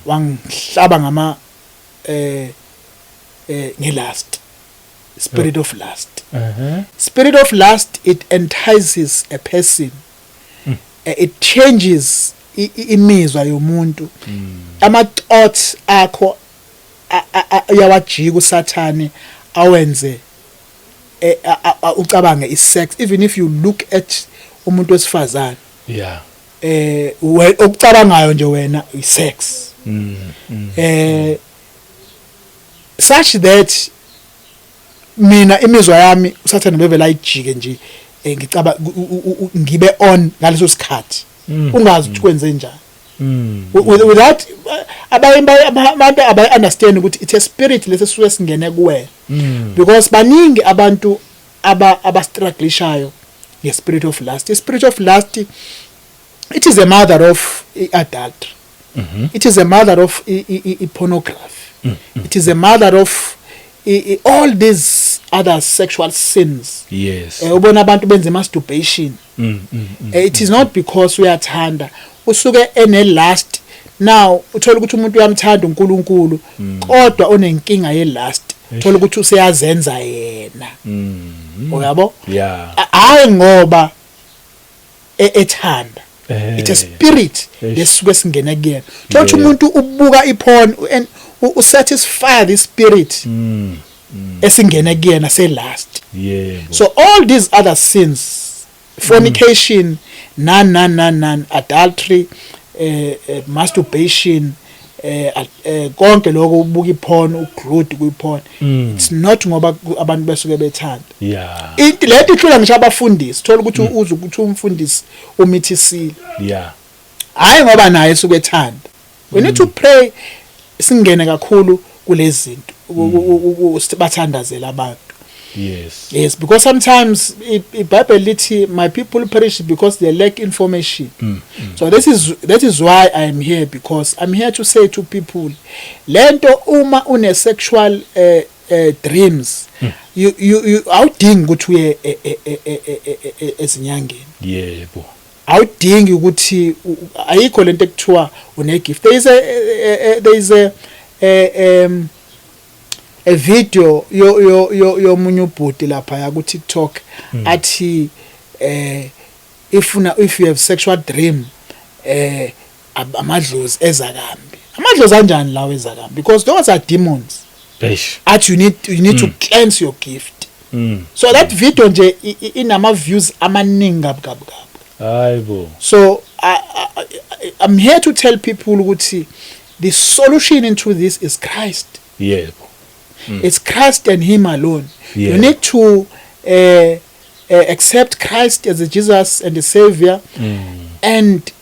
Wangihlaba ngama ngelust, spirit of lust. Spirit of lust, it entices a person. It changes imizwa yomuntu, ama thoughts akho uyawajika uSathane, awenze ucabange isex. Even if you look at umuntu wesifazane, okucabangayo nje wena isex, such that mina imizwa yami uSathane bevela ayijike nje, ngicaba ngibe on ngaleso sikhathi, ungazi ukuthi kwenze njani. Without abanye abantu abayi understand ukuthi it's a spirit lesi suke singene kuwena, because baningi abantu aba strugglishayo nge spirit of lust. The spirit of lust, it is a mother of adultery. It is a mother of pornography. It is a mother of all these other sexual sins. Ubona abantu benze masturbation. It is not because uyathanda, usuke ene lust. Now uthola ukuthi umuntu uyamthanda uNkulunkulu, kodwa unenkinga ye lust. Uthola ukuthi useyazenza yena, uyabo? Yeah. Hayi ngoba ethanda, it's a spirit lesuke singene kuyena. Thola ukuthi umuntu ubuka iporn and usatisfy the spirit esingene kuyena se lust. So all these other sins, fornication, none none none none, adultery, masturbation, konke lokho, ubuka iporn, uglued kwiporn, it's not ngoba abantu besuke bethanda. Into lento ihlula ngisho abafundisi. Thola ukuthi uze ukuthi umfundisi umithisile, hayi ngoba naye esuke ethanda. We need to pray, singene kakhulu kulezi zinto, bathandazela abantu. Yes, because sometimes iBhayibheli lithi, "My people perish because they lack information." So this is that is why I am here, because I'm here to say to people, lento uma une sexual dreams, you awudingi ukuthi uye ezinyangeni. Awudingi ukuthi ayikho lento ekuthiwa une gift. There is a video yo yo yo yomunye ubhuti lapha ya ku TikTok, athi if you have sexual dream, amadlozi eza kambi. Amadlozi anjani lawo eza kambi? Because those are demons. Eish. Athi you need to cleanse your gift. So that video nje inama views amaningi kabi kabi kabi. Hayibo. So I'm here to tell people ukuthi the solution into this is Christ. It's Christ and him alone. You need to accept Christ as a Jesus and the Savior and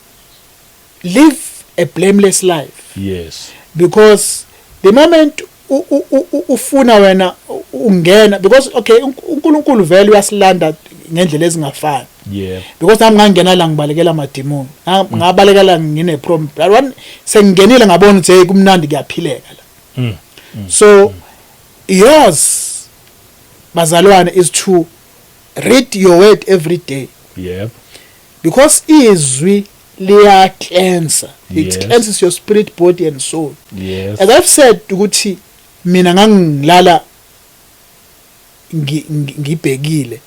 live a blameless life, because the moment ufuna wena ungena, because okay, uNkulunkulu vele uyasilanda ngendlela ezingafani, because nami ngangena la ngibalekela amadimoni. Ngabalekela ngine problem, but one sengingenile ngabona ukuthi hey, kumnandi, kuyaphileka la. So yours, bazalwane, is to read your word every day, because izwi liya cleanse. It cleanses your spirit, body and soul. As I've said ukuthi mina ngangilala ngibhekile,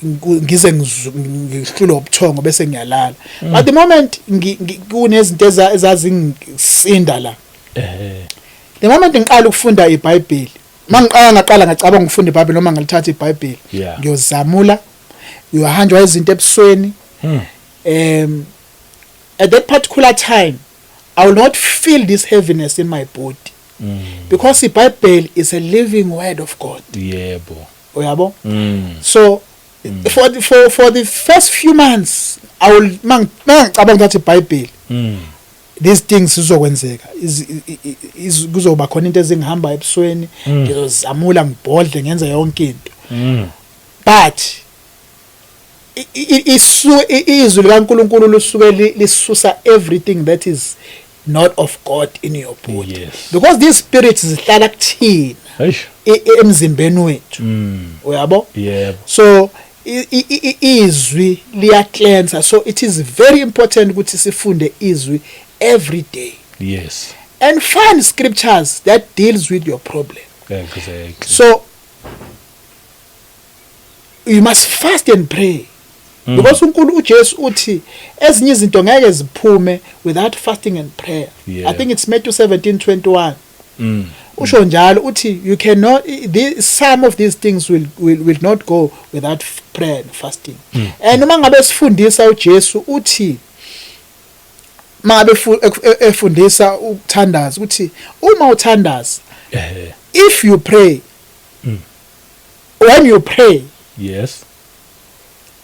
ngize ngihlulwe ubuthongo bese ngiyalala, but the moment kunezinto ezazingisinda la, the moment ngiqala ukufunda iBhayibheli, mangiqala ngaqala ngacabanga ukufunda iBhayibheli noma ngalithatha iBhayibheli, ngiyozamula, uyohanjwa izinto ebusweni. At that particular time I will not feel this heaviness in my body, because iBhayibheli is a living word of God. Uyabo? So for the first few months I will, mangicabanga ukuthi iBhayibheli, these things zizokwenzeka, kuzoba khona into ezingihamba ebusweni, ngizozamula, ngibhodle, ngenze yonke into, but izwi likaNkulunkulu lusuke lisusa everything that is not of God in your body, because these spirits zihlala kuthina, Eish. Emzimbeni wethu, uyabo? Yebo. So izwi liya-cleansa. So it is very important ukuthi sifunde izwi every day and find scriptures that deals with your problem. So you must fast and pray, because uNkulunkulu, uJesu uthi ezinye izinto ngeke ziphume without fasting and prayer. I think it's Matthew 17:21. Usho njalo, uthi you cannot some of these things will not go without prayer and fasting. And uma ngabe sifundisa, uJesu uthi mangabe efundisa ukuthandaza, uthi uma uthandaza, if you pray, when you pray,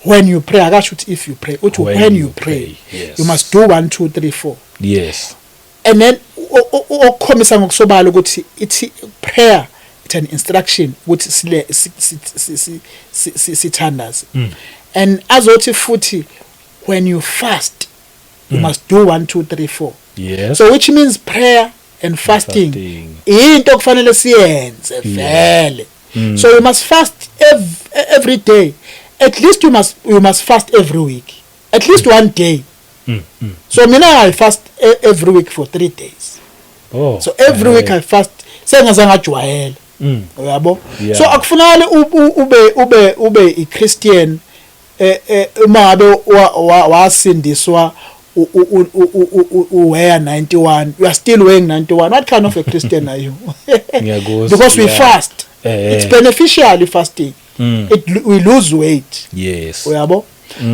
when you pray, akasho ukuthi if you pray, uthi when you pray, you must do 1 2 3 4. And then okukhombisa ngokusobala ukuthi ithi prayer, it's an instruction ukuthi sile sithandaze. And azothi futhi when you fast, you must do 1 2 3 4. So which means prayer and fasting, Fasting. Into kufanele siyenze vele. So you must fast every day. At least you must fast every week, at least one day. So mina I fast every week for 3 days. So every week I fast, sengaze ngajwayela. Uyabo? So akufunakali ube iChristian uma ngabe wasindiswa uweigh 91, you are still weighing 91. What kind of a Christian are you? Ngiyakuzwa, Because we fast. It's beneficial, fasting. It we lose weight. Uyabo?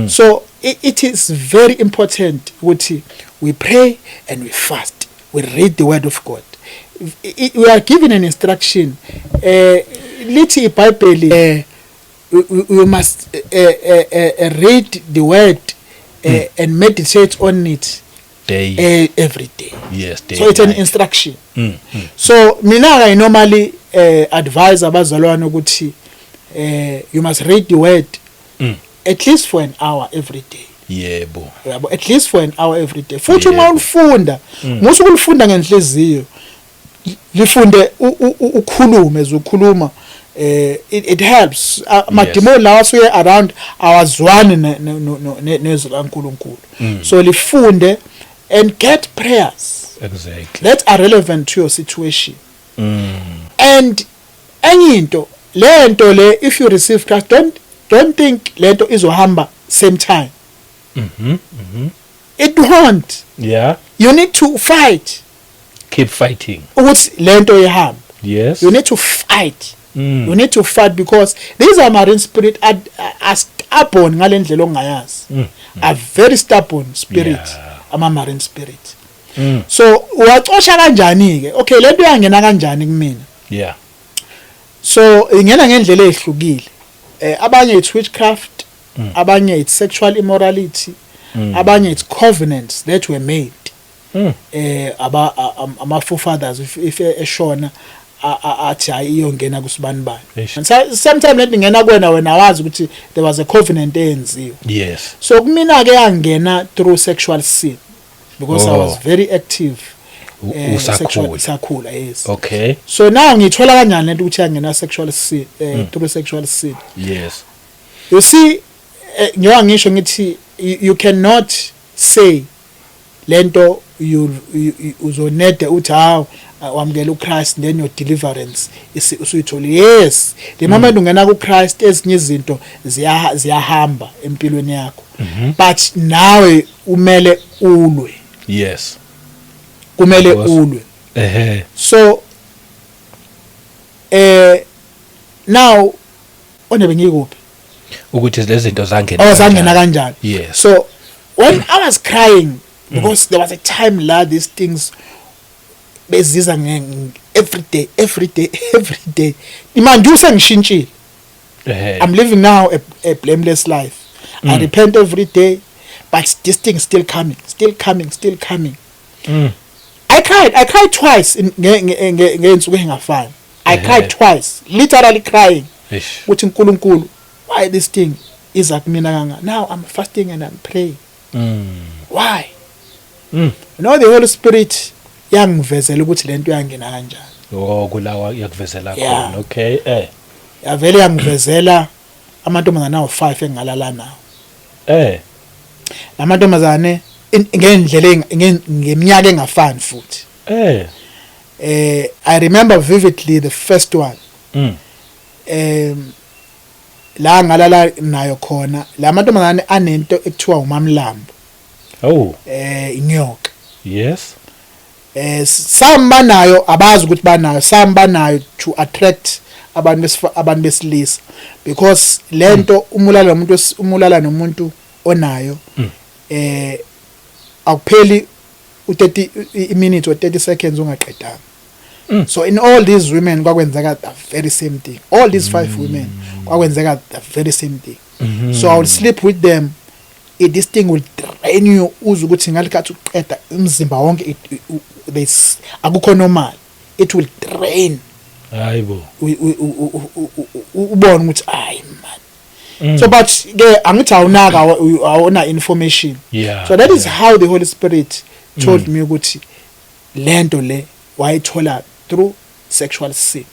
So it is very important ukuthi we pray and we fast, we read the word of God. We are given an instruction. Lithi iBhayibheli you must read the word and meditate on it Day. Every day. Yes, day So it's an night. instruction. So mina I normally advise abazalwane ukuthi you must read the word at least for an hour every day. Yabo, at least for an hour every day. Futhi uma ulifunda, musu ukulifunda ngenhliziyo, lifunde ukhulume, ukhuluma, it helps. Amadimoni lawa asuke around awazwani nezwi kaNkulunkulu. So lifunde and get prayers that are relevant to your situation. And enye into, lento le, if you receive Christ, don't think lento izohamba same time. It won't. You need to fight Keep fighting. Ukuthi lento ihambe. You need to fight. You need to fight because these are marine spirit, are stubborn ngalendlela ongayazi. Are very stubborn spirit. Ama marine spirit. So uwacosha kanjani ke? Okay, lento yangena kanjani kumina? So ingena ngendlela ezihlukile. Abanye it's witchcraft, abanye it's sexual immorality, abanye it's covenants that were made. Aba ama forefathers, if eshona, athi hayi, iyongena kusibani bani. Eish. And so, sometimes lento ingena kuwena, wena wazi ukuthi there was a covenant eyenziwe. So kumina ke yangena through sexual sin because I was very active Usakhula. Sakhula, yes. So now ngithola kanjani lento ukuthi yangena sexual sin, through sexual sin? You see, ngiyoba ngisho ngithi you cannot say lento you uzonede uthi hawu, wamukela uChrist, then your deliverance usuyitholile. Yes, the moment ungena kuChrist, ezinye izinto ziyahamba empilweni yakho, but nawe umele ulwe. Kumele Of course. ulwe. So now one bengikuphi? Ukuthi lezi zinto zangena Oh, zangena kanjani? Yes. So when I was crying, because there was a time la these things beziza every day, every day, every day. Manje usengishintshile. I'm living now a blameless life. I repent every day, but this thing is still coming, still coming, still coming. I cried twice in ngey'nsuku engafani. I cried twice, literally crying Eish. ukuthi uNkulunkulu, why this thing iza kumina kanga? Now I'm fasting and I'm praying. Why? The Holy Spirit yangivezela ukuthi lento yangena kanjani. Oh, kulawa yakuvezela Yeah. khona. Okay. Yavele yangivezela amantombazane awu5 engalala nawo. Lamantombazane ngendlela ngeminyaka engafani futhi. I remember vividly the first one. La ngalala nayo khona, lamantombazane anento ekuthiwa umamlambo. Inyoka. Some banayo, abazi ukuthi banayo, some banayo to attract abantu besilisa, because lento umulala nomuntu onayo, akupheli u30 minutes or 30 seconds ungaqedanga. So in all these women kwakwenzeka the very same thing. All these five women kwakwenzeka the very same thing. So I will sleep with them, this thing will drain you, uze ukuthi ngalikhathi uqeda umzimba wonke there's akukho normal, it will drain. Hayibo. Ubone ukuthi hayi man. So but ke angithi awunaka, awuna information. So that is how the Holy Spirit told me ukuthi lento le Wayithola through sexual sin.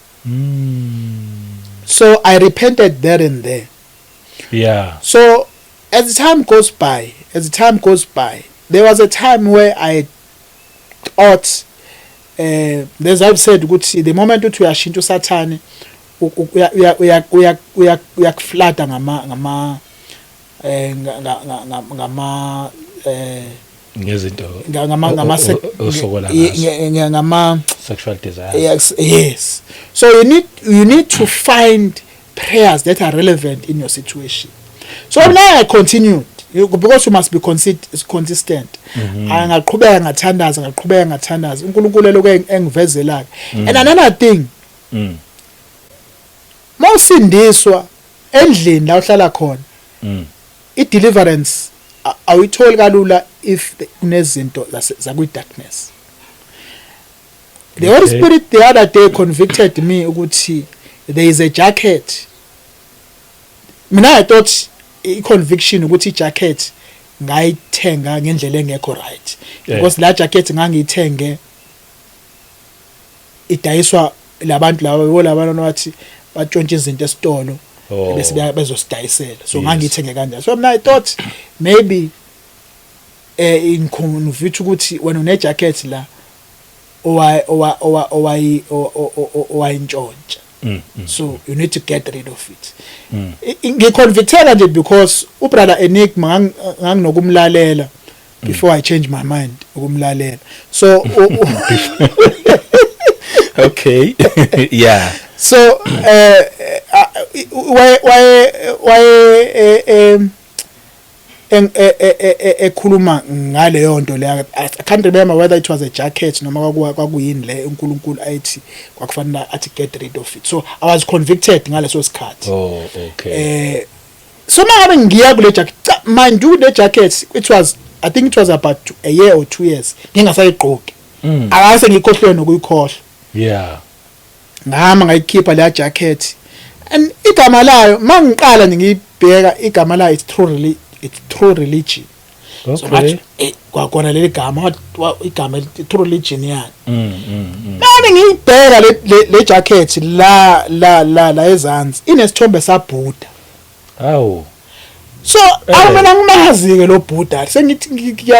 So I repented there and there. So as the time goes by, as the time goes by, there was a time where I thought, as I've said ukuthi the moment uthi uyashintsha, usathane uyakuflooda ngama Ngezinto ngama osokola ngazo. Ngama sexual desires. Yes, so you need to find prayers that are relevant in your situation. So now I continued, because you must be consistent. Ngaqhubeka ngathandaza, ngaqhubeka ngathandaza, uNkulunkulu lokho engivezela. And another thing, mawusindiswa, endlini la uhlala khona, i-deliverance awuyitholi kalula if kunezinto zakwi darkness. The Holy Spirit the other day convicted me ukuthi there is a jacket. Mina I thought i-conviction ukuthi i-jacket ngayithenga ngendlela engekho right, because la jacket ngangiyithenge idayiswa labantu laba yabo, labantu bathi batshontshe izinto esitolo, bese bezosidayisela. So ngangiyithenge kanjalo. So mina I thought maybe ingiconvict ukuthi wena une jacket la owayintshontsha, so you need to get rid of it. Ngiconvicteka nje because ubrother Enigma nganginokumlalela before I change my mind ukumlalela. So so waye ekhuluma ngaleyo nto leyo. I can't remember whether it was a jacket noma kwakuyini le uNkulunkulu ayithi kwakufanele athi get rid of it. So I was convicted ngaleso sikhathi. So mangabe ngiya kule jacket, cha, mind you, le jacket, it was, I think it was about a year or 2 years ngingasayigqoki. Akase ngikhohlwe nokuyikhohlwa. Ngahamba ngayikhipha leya jacket, and igama layo, mangiqala nje ngiyibheka igama layo, it's True Religion. So ngathi kwakona leli gama, igama elithi True Religion yani. Manje ngiyibheka le jacket la ezansi inesithombe saBuddha. Awu. So awumina ngimazi ke lo Buddha. Sengithi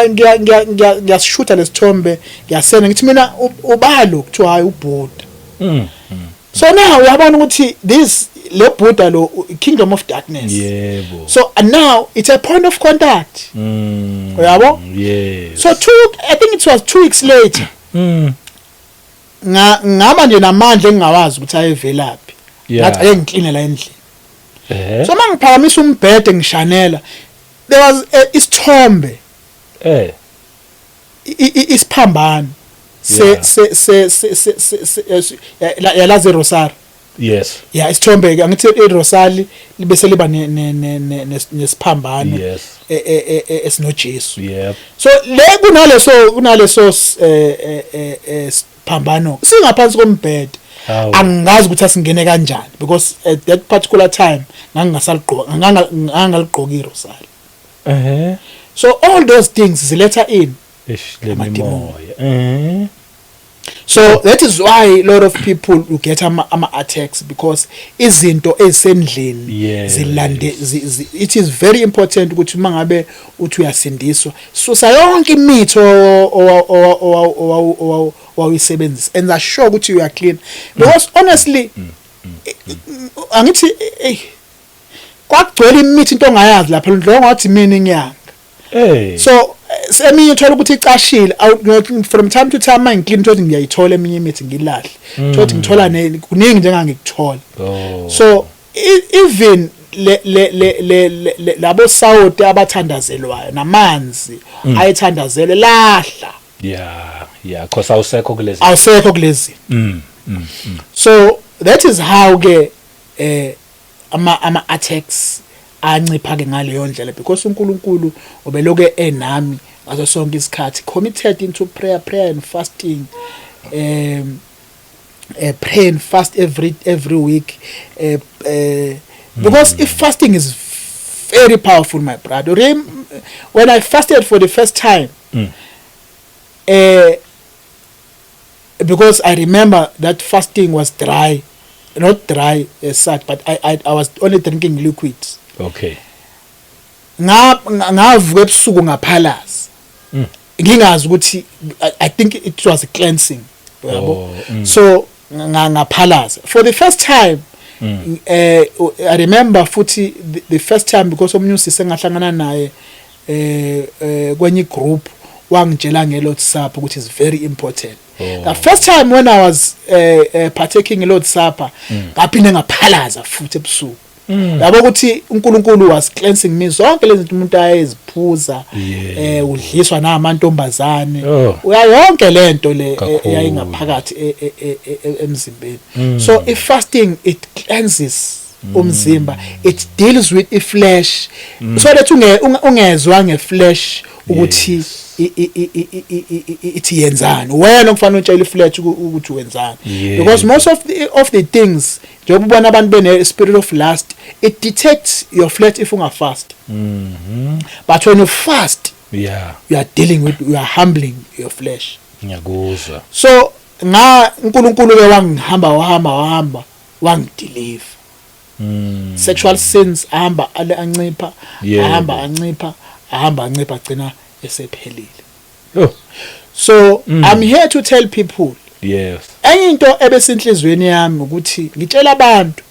ngiyasishutha lesithombe, ngiyasenda, ngithi mina ubalo kuthiwa hayi, uBuddha. So now uyabona ukuthi this le Buddha lo kingdom of darkness. So and now it's a point of contact. Uyabo? Yes. So two I think it was 2 weeks later, ngaba nje namandla engingawazi ukuthi ayevelaphi. Ngathi ake ngikline la endlini. So mangiphakamisa umbhede ngishanela, there was isithombe, isiphambano se se se se se se yalazi rosary. Yes. Yeah, isithombe ke, angithi irosari libe seliba nesiphambano esinoJesu. So le kunaleso siphambano singaphansi kombhede. Angazi ukuthi asingene kanjani, because at that particular time ngangingasaligqoka, ngangaligqoki irosari. So all those things ziletha in Ish, le amadimoni. mimoya. So that is why a lot of people will get ama attacks, because izinto ezisendlini zilande it is very important ukuthi uma ngabe uthi uyasindiswa, susa yonke imithi owawuyisebenzisa and assure ukuthi you are clean, because honestly, angithi kwakugcwele imithi, into ongayazi lapha ndlo ngathi mina inyanga. So eminye uthola ukuthi icashile. From time to time mangiclean, uthola ukuthi ngiyayithola eminye imithi, ngilahle, uthola ukuthi ngithola kuningi njengangikuthola. So even le labo sawoti abathandazelwayo namanzi ayethandazelwe, lahla. Yeah, cause awusekho kulezi. Awusekho kulezi. So that is how ke ama attacks ancipha ke ngaleyo ndlela, because uNkulunkulu ubeloke enami ngaso sonke isikhathi, committed into prayer and fasting, pray and fast every week, because if fasting is very powerful, my brother. When I fasted for the first time, Because I remember that fasting was dry, not dry as such, but I was only drinking liquids. Ngavuka ebusuku ngaphalaza. Ngingazi ukuthi I think it was a cleansing, yabo. So ngaphalaza for the first time. I remember futhi the first time, because omunye usisi engahlangana naye kwenye group wangitshela nge-Lord's Supper ukuthi is very important. The first time when I was partaking in-Lord's Supper, ngaphinde ngaphalaza futhi ebusuku, yabo, ukuthi uNkulunkulu was cleansing me zonke lezi zinto umuntu ayeziphuza, udliswa namantombazane, uya yonke lento le Kakhulu. Eyayingaphakathi emzimbeni. So if fasting, it cleanses umzimba, it deals with i-flesh so that ungezwa nge-flesh ukuthi ithi yenzani. Wena kufanele utshele i-flesh ukuthi wenzani, because most of the things, njengoba ubona abantu bene spirit of lust, it detects your flesh if unga-fast. But when you fast, you are dealing with, you are humbling your flesh. Ngiyakuzwa. So nga uNkulunkulu ke wangihamba, wahamba, wahamba wangi-deliver. Sexual sins ahamba ale ancipha, ahamba ancipha, ahamba ancipha, agcina esephelile. So I'm here to tell people, enye into ebesenhlizweni yami ukuthi ngitshela abantu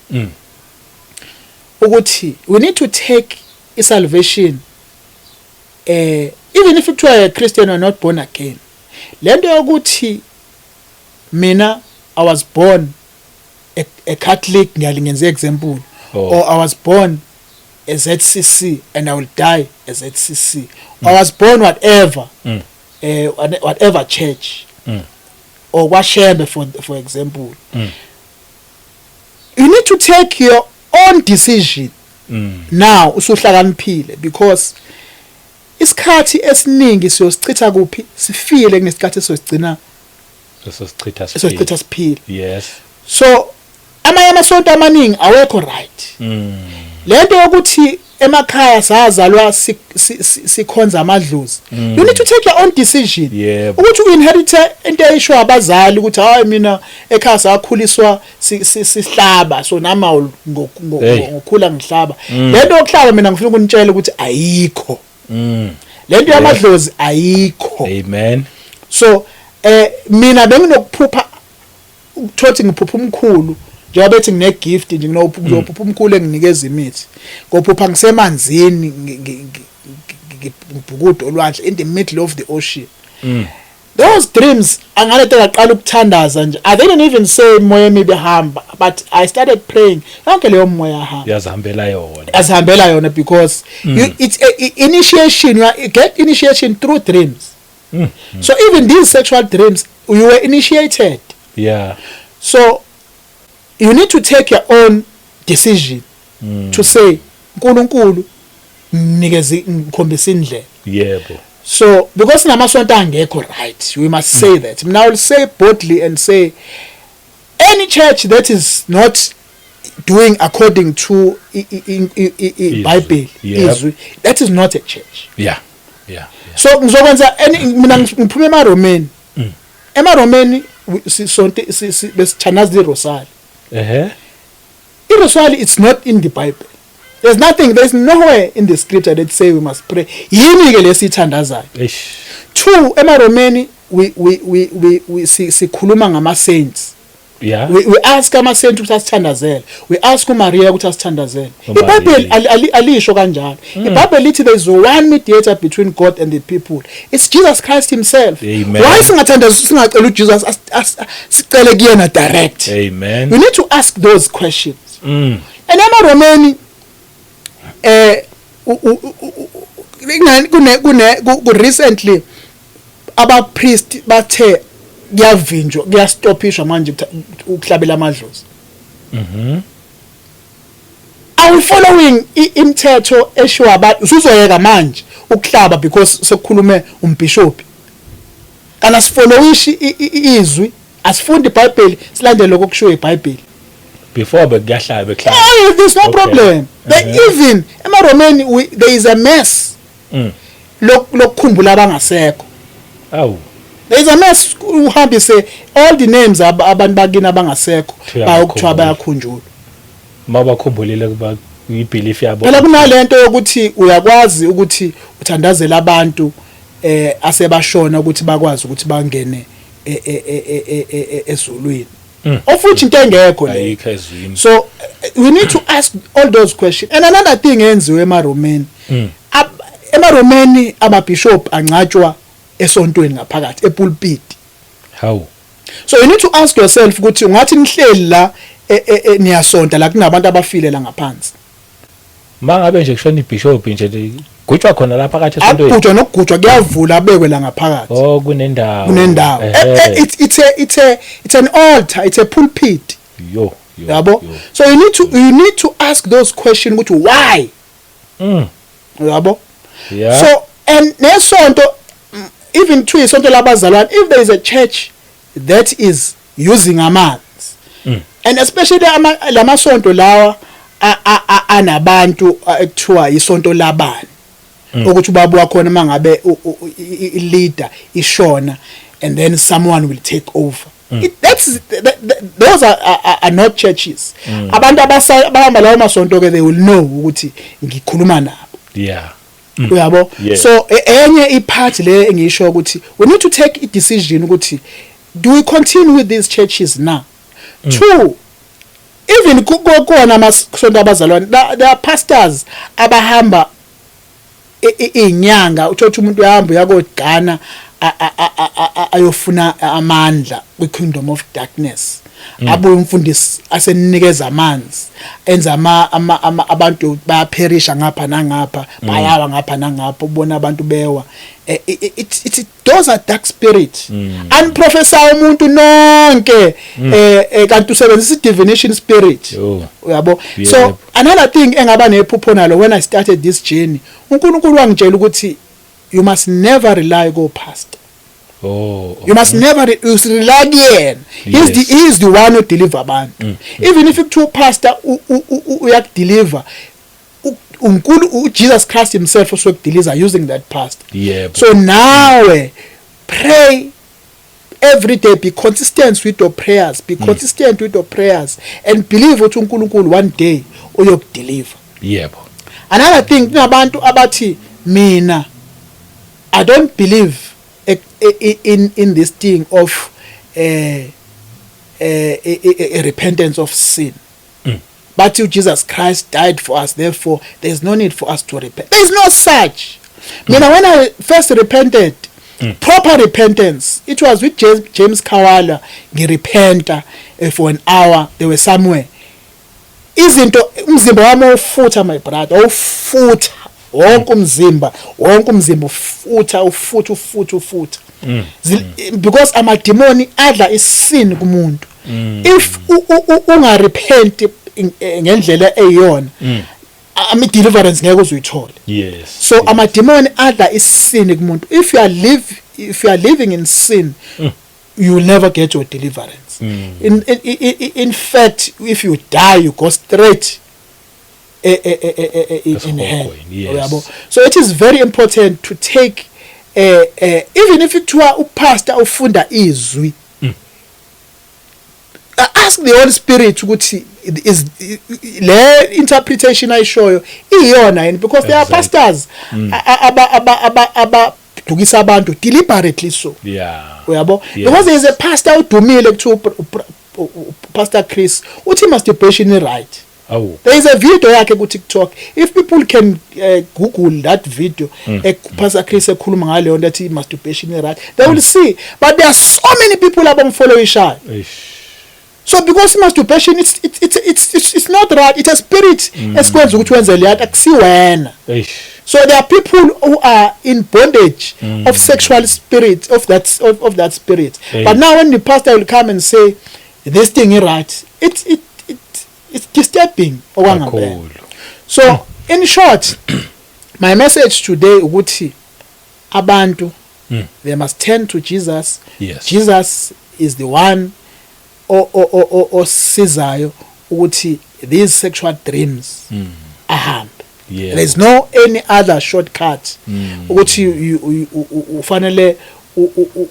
ukuthi we need to take i-salvation, even if kuthiwa a Christian or not born again. Lento yokuthi mina I was born a Catholic, ngiyalingenza example, or I was born a ZCC and I will die a ZCC. I was born whatever, whatever church, or kwaShembe, for example. You need to take your own decision now usuhlakaniphile, because isikhathi esiningi siyosichitha kuphi sifile kunesikhathi esiyosigcina Esosichitha. Esosichitha siphile. So amanye amasonto amaningi awekho right. Lento yokuthi emakhaya sazalwa sikhonza amadlozi, you need to take your own decision ukuthi u-inherit into eyisho abazali ukuthi hayi, mina ekhaya sakhuliswa sihlaba, so nami Hey. ngokhula ngihlaba. Lento yokuhlaba, mina ngifuna ukunitshela ukuthi ayikho. Lento yamadlozi ayikho. Amen. So mina benginokuphupha, ukuthothi ngiphupha umkhulu, njengoba bethi ngine gift nje, ngizophupha umkhulu enginikeza imithi, ngophupha ngisemanzini, ngibhukuda olwandle, in the middle of the ocean. Those dreams angalete ngaqala ukuthandaza nje. I didn't even say moya emibi hamba, but I started praying, yonke leyo moya hamba. Yazihambela yona. Azihambela yona, because it's a initiation. You get initiation through dreams. So even these sexual dreams, you were initiated. So you need to take your own decision to say, uNkulunkulu nginikeze, ngikhombisa indlela. So because namasonto angekho right, we must say that. Now I will say boldly and say any church that is not doing according to Izwi. Bible, izwi, that is not a church. So ngizokwenza mina ngiphume emaRomeni. EmaRomeni sonke besithandaza irosari. Irosari, it's not in the Bible. There's nothing, there's nowhere in the scripture that say we must pray. Yini ke lesithandazayo? Eish. Two, emaRomeni we sikhuluma ngama saints. We ask ama saints ukuthi asithandazele, we ask uMaria ukuthi asithandazele. uMaria. IBhayibheli alisho kanjalo. IBhayibheli lithi there is one mediator between God and the people, it's Jesus Christ himself. Amen. Why singathandaza, singacela uJesus, sicele kuyena direct? Amen. We need to ask those questions. And emaRomeni kune recently aba priest bathe kuyavinjwa, kuyastophishwa manje ukuhlabela amadlozi. Are we following imithetho eshiwo abantu? Usuzoyeka manje ukuhlaba because sekukhulume umbishop? Kana sifollowishi izwi, asifundi iBhayibheli, silandele lokho okushiwo iBhayibheli. Before bekuyahlala bekuhlala. Oh, there's no problem. Even emaRomeni there is a mess. Lokukhumbula abangasekho. Awu. There is a mess. Uhambise all the names abantu bakini abangasekho, Kuthiwa bayokuthiwa bayakhumbuka. Bayakhunjulwa. Mabakhumbulile kuba i-belief yabo. Phela kunalento yokuthi uyakwazi ukuthi uthandazele abantu asebashona ukuthi bakwazi ukuthi bangene ezulwini, of which into engekho leyo. Ayikho ezwini. So we need to ask all those questions. And another thing enziwe emaRomeni, emaRomeni amabishop angcatshwa esontweni ngaphakathi epulpit. Hawu. So you need to ask yourself ukuthi ungathi nihleli la niyasonta la kunabantu abafile la ngaphansi. Mangabe nje kushona ibishop nje, gutshwa khona lapha phakathi esontweni? Akugujwa nokugujwa, kuyavula, abekwe la ngaphakathi. Oh, kunendawo. Kunendawo. It's an altar, it's a pulpit. Yo yo. Yabo. Yo. So you need to ask those questions ukuthi why. Yabo. So and nesonto, even to isonto labazalwane, if there is a church that is using amanzi, and especially lamasonto lawa anabantu ekuthiwa isonto labani, ukuthi ubaba wakhona mangabe i-leader ishona and then someone will take over, it, that's that, that, those are not churches. Abantu abahamba lawo masonto ke, they will know ukuthi ngikhuluma nabo. Uyabo? Yeah. So enye ipart le engisho ukuthi we need to take a decision ukuthi do we continue with these churches now? Two, even kuwona amasonto abazalwane, there are pastors abahamba inyanga, uthola umuntu uyahamba uyakogana ayofuna amandla kwi-kingdom of darkness, abuye umfundisi asenikeza amanzi, enza ama abantu bayaperisha ngapha nangapha, bayawa ngapha nangapha, ubona abantu bewa. It those are dark spirit unprophesy umuntu nonke, kanti usebenzisa i-divination spirit. Yo. Uyabo? So another thing engaba nephupho nalo when I started this journey, uNkulunkulu wangitshela ukuthi you must never rely go pastor. You must never you must rely kuyena. He's the He is the one who deliver abantu. Even if kuthiwa pastor uyakudeliver, uNkulu uJesus Christ himself usokudeliver using that pastor. So nawe pray every day, be consistent with your prayers, be consistent with your prayers and believe ukuthi uNkulunkulu one day uyokudeliver. Another thing, kunabantu abathi mina I don't believe in this thing of a repentance of sin, but Jesus Christ died for us, therefore there is no need for us to repent. There is no such. Mina when I first repented, proper repentance, it was with James Kawala. Ngirepenta for an hour. They were somewhere, izinto umzimba wami ufutha, my brother, ufutha wonke umzimba, wonke umzimba ufutha, ufutha, ufutha, ufutha. Because amademoni adla isin kumuntu. If ungarepent ngendlela eyiyona, ama deliverance ngeke uzuyithole. So amademoni adla isin kumuntu. If you are living in sin, you will never get your deliverance. In fact, if you die, you go straight in hell. Esihogweni, yes. Uyabo? So it is very important to take, even if kuthiwa upastor ufunda izwi, ask the Holy Spirit ukuthi is le interpretation ayishoyo iyona yini, because there are pastors aba dukisa abantu deliberately so. Uyabo? Because there is a pastor udumile kuthiwa Pastor Chris, uthi masturbation i right. Awu. There is a video yakhe ku TikTok. If people can google that video, Pastor Chris ekhuluma ngaleyo nto ethi masturbation i right, they will see. But there are so many people abamfollowishayo. Eish. So because masturbation, it's not right, it's a spirit esikwenza ukuthi wenze leyanto, akusiwena. Eish. So there are people who are in bondage of sexual spirit, of that spirit. Hey. But now when the pastor will come and say this thing is right, it's disturbing okwangempela. Kakhulu. So in short, my message today ukuthi abantu, they must turn to Jesus. Jesus is the one osizayo ukuthi these sexual dreams ahambe. There's no any other shortcut ukuthi ufanele.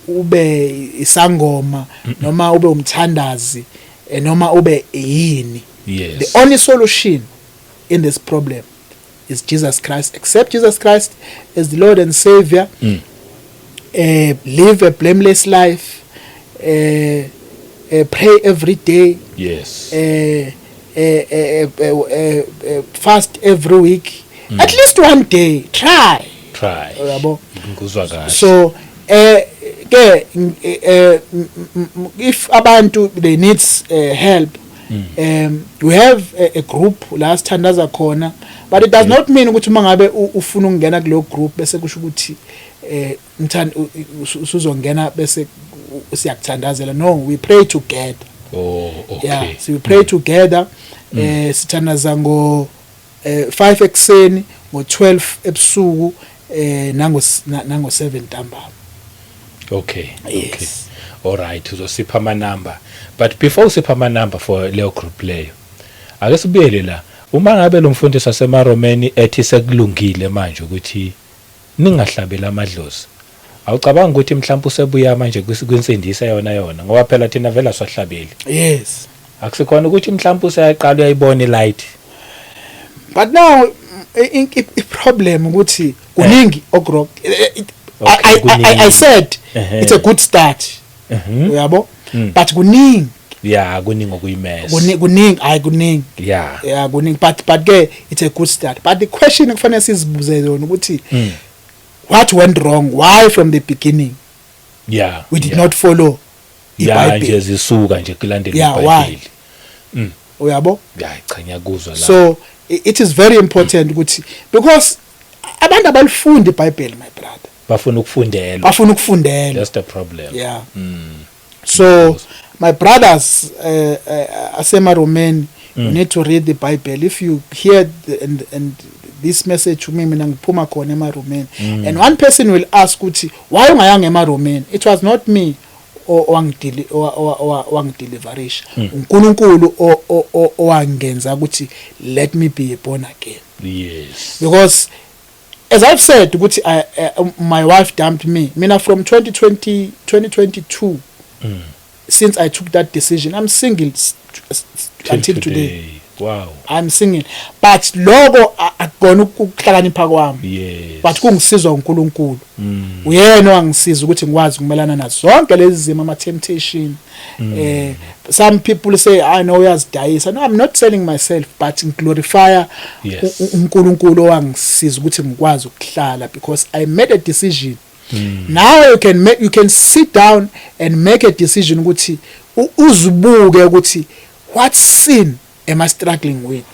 Ube isangoma noma ube umthandazi, noma ube yini. The only solution in this problem is Jesus Christ. Accept Jesus Christ as the Lord and Savior. Live a blameless life. Pray every day. Fast every week. At least one day. Try. Try. Yabo. Ngikuzwa kahle. So ke if abantu they needs help, we have a group la sithandaza khona, but it does not mean ukuthi uma ngabe ufuna ukungena kuleyo group bese kusho ukuthi usuzongena bese siyakuthandazela. No, we pray together. Yeah, so we pray together. Sithandaza ngo 5 ekseni, ngo 12 ebusuku, nango 7 ntambama. Yes. All right, uzosipha ama number, but before usipha ama number for leyo group leyo, ake sibuyele la. Uma ngabe lo mfundisi wasemaromeni ethi sekulungile manje ukuthi ningahlabeli amadlozi, awucabanga ukuthi mhlawumbe usebuya manje kwinsindiso yona yona, ngoba phela thina vele asihlabeli? Akusikhona ukuthi mhlawumbe useyaqala uyayibona ilight? But now i-problem ukuthi kuningi oku-wrong. I Kuningi. said it's a good start, uyabo, but kuningi. Ya, kuningi okuyimess. Kuningi, hayi, kuningi. Yeah, kuningi, but ke it's a good start, but the question ekufanele sizibuze yona ukuthi what went wrong? Why from the beginning we did not follow iBhayibheli? Nje zisuka nje kulandela Yeah, why? iBhayibheli. Uyabo? Ya, cha, ngiyakuzwa la. So it is very important ukuthi, because abantu abalifundi iBhayibheli, my brother. Bafuna ukufundelwa. Bafuna ukufundela. That's the problem. Yeah. So my brothers asemaromeni, you need to read the Bible. If you hear and this message to me, mina ngiphuma khona emaromeni, and one person will ask ukuthi why ungayanga emaromeni? It was not me owangideliverisha, uNkulunkulu owangenza ukuthi let me be born again. Because as I've said ukuthi my wife dumped me, mina from 2020 2022, since I took that decision, I'm single till until today. I'm single, but lokho akukona ukuhlakanipha kwami, but kungisizwa uNkulunkulu. Uyena owangisiza ukuthi ngikwazi ukumelana nazo zonke lezi zimo, ama temptation. Some people say, "I know uyazidayisa." No, I'm not selling myself, but ngiglorify uNkulunkulu owangisiza ukuthi ngikwazi ukuhlala, because I made a decision. Now you can sit down and make a decision ukuthi uzibuke ukuthi what sin am I struggling with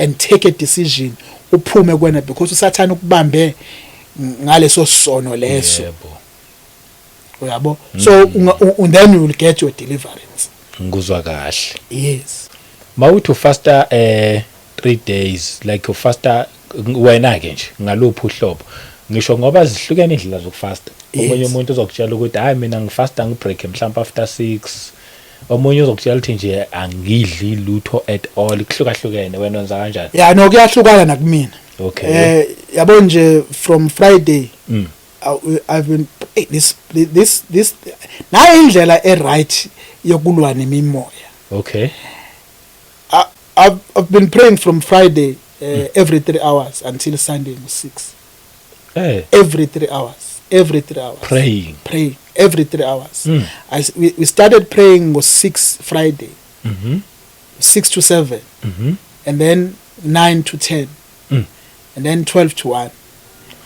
and take a decision uphume kwena, because usathana ukubambe ngaleso sono leso. Uyabo? So then you will get your deliverance. Ngikuzwa kahle. Yes. Mawuthi ufasta 3 days, like ufasta wena ke nje ngaluphi uhlobo? Ngisho ngoba zihlukene indlela zokufasta. Omunye umuntu uzokutshela ukuthi hayi, mina ngifasta ngibreak mhlawumbe after 6. Omunye uzokutshela ukuthi nje angidli lutho at all. Kuhlukahlukene. Wena wenza kanjani? Yeah, no, kuyahlukana nakumina. Yabo nje, from Friday I've been, hey, this nayo indlela e right yokulwa nemimoya. I've been praying from Friday every 3 hours until Sunday 6. Every 3 hours, every 3 hours. Praying. Praying every 3 hours. We started praying ngo 6 Friday, 6 to 7, and then 9 to 10, and then 12 to 1,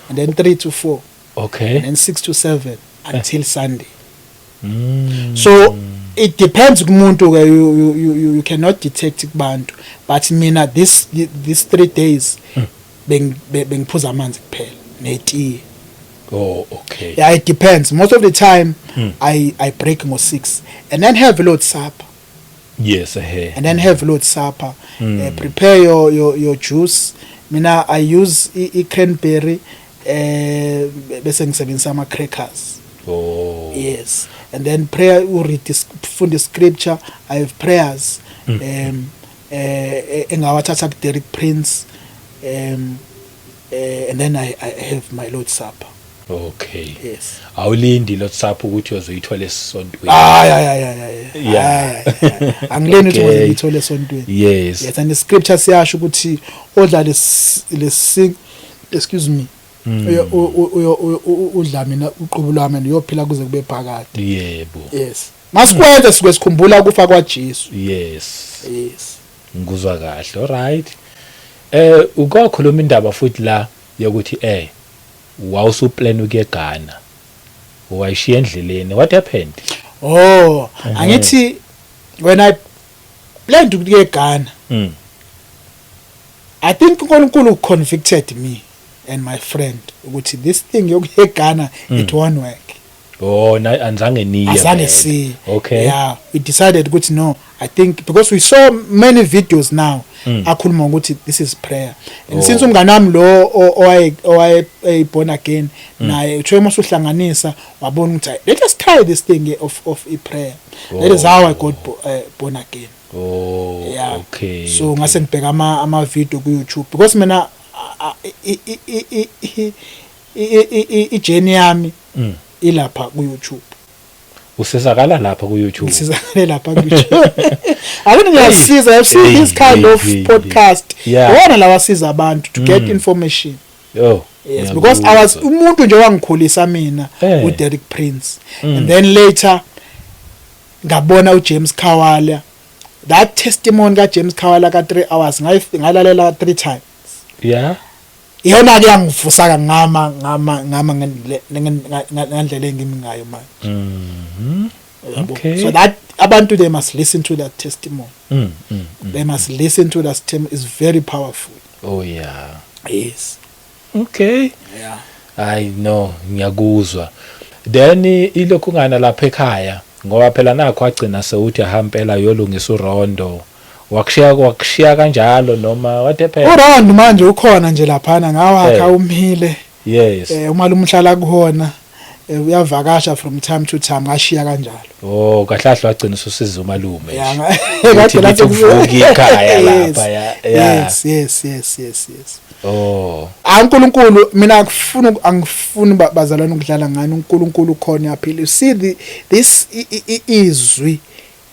and then 3 to 4, and then 6 to 7 until Sunday. So it depends kumuntu ke. You cannot detect kubantu, but mina this 3 days bengiphuza amanzi kuphela netiye. Oh, okay. Yeah, it depends. Most of the time I break ngo 6 and then have Lord Supper. Yes ehe And then have Lord Supper. Prepare your juice. Mina I use i cranberry, bese ngisebenzisa ama crackers. Yes, and then prayer, uread funda scripture. I have prayers engawathatha ku Derek Prince, and then I have my Lord Supper. Okay. Yes. Awulindi Lord's Supper ukuthi uyozoyithola esontweni. Hayi, hayi, hayi, hayi. Angileni ukuthi ngiyithole esontweni. Yes, and the scripture siyasho ukuthi odla lesi, excuse me, udla mina uqobo lwami uyophila kuze kube phakade. Yebo. Yes. Masikwenza sike sikhumbula ukufa kwaJesu. Yes. Yes. Ngikuzwa kahle. All right. Ukakhuluma indaba futhi la yokuthi wawusuplan ukuya eGhana. Wayishiya endleleni. What happened? Oh, angithi when I planned ukuya eGhana, I think uNkulunkulu convicted me and my friend ukuthi this thing yokuya eGhana, it won't work. Oh, na anzange niye. Azange si. Okay. Yeah, we decided ukuthi no, I think because we saw many videos now akhuluma ukuthi this is prayer. And since umngane wami lo owaye born again naye uthe uma usuhlanganisa wabona ukuthi, let us try this thing of a prayer. That is how I got born again. Oh, Yeah. okay. So ngase ngibheka ama video ku YouTube because mina i journey yami ilapha ku YouTube. Usizakala lapha ku YouTube. Ngisizakale lapha ku YouTube. Akuni ngiyasiza, I've seen this kind of podcast. Wona lawa siza abantu to get information. Oh. Yes, because I was umuntu nje wangikhulisa mina uDerek Prince. And then later ngabona uJames Kawala. That testimony kaJames Kawala ka 3 hours ngalalela 3 times. Iyona ke yangivusa ngama ngandlela engimi ngayo manje. Okay. So that abantu, they must listen to that testimony. They must listen to that testimony. It's very powerful. Oh yeah. Yes. Okay. Yeah. I know, ngiyakuzwa. Then ilokhu ngana lapha ekhaya, ngoba phela nakho agcina sewuthi ahampela yolungisa urondo. Wakushiya kanjalo noma what happened? Urondo manje ukhona nje laphana ngawakha, umhile. Umalume uhlala kuhona, uyavakasha from time to time, ngashiya kanjalo. Oh, kahle kahle wagcina ususiza umalume. Yeah, kade lapho kuvuka ikhaya lapha, yeah. Yes. Oh. uNkulunkulu mina akufuni, angifuni bazalwane ukudlala ngani. uNkulunkulu ukhona, uyaphila. You see this izwi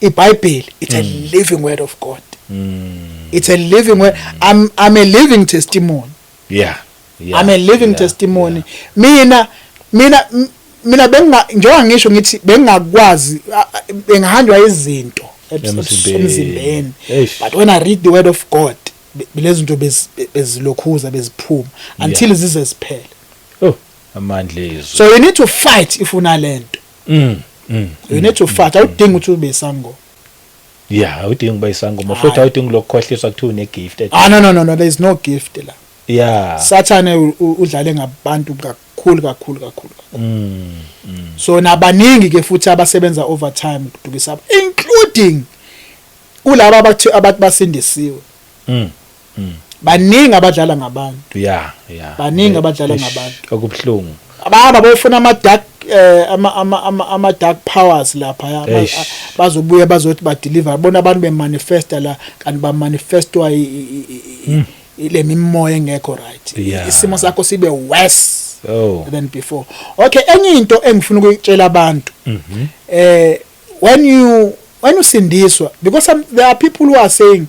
iBhayibheli, it's a living word of God. It's a living word. I'm a living testimony. I'm a living testimony. Mina benga njengoba ngisho ngithi bengakwazi, bengihanjwa izinto Emzimbeni. emzimbeni. Eish. But when I read the word of God, lezi zinto bezilokhuza beziphuma until zize ziphele. Oh, amandla ezwi. So you need to fight if unalento. You need to fight. Awudingi ukuthi ube isango. Yeah, awudingi ukuba isangoma futhi awudingi lokukhohliswa kuthiwa une gift. Ah, no, there is no gift la. Sathane udlale ngabantu kakhulu kakhulu kakhulu. So nabaningi ke futhi abasebenza overtime ukudukisa, including kulabo abathi abantu basindisiwe. Baningi abadlala ngabantu. Baningi abadlala Eish, ngabantu. Okubuhlungu. Abahamba bayofuna ama dark ama ama ama, ama dark powers lapha ya. Eish. Bazobuya bazothi ba deliver, bona abantu bemanifesta la kanti ba manifestwa ile mimoya engekho right. Isimo sakho sibe worse than before. Okay, enye into engifuna ukuyitshela abantu, when usindiswa, because there are people who are saying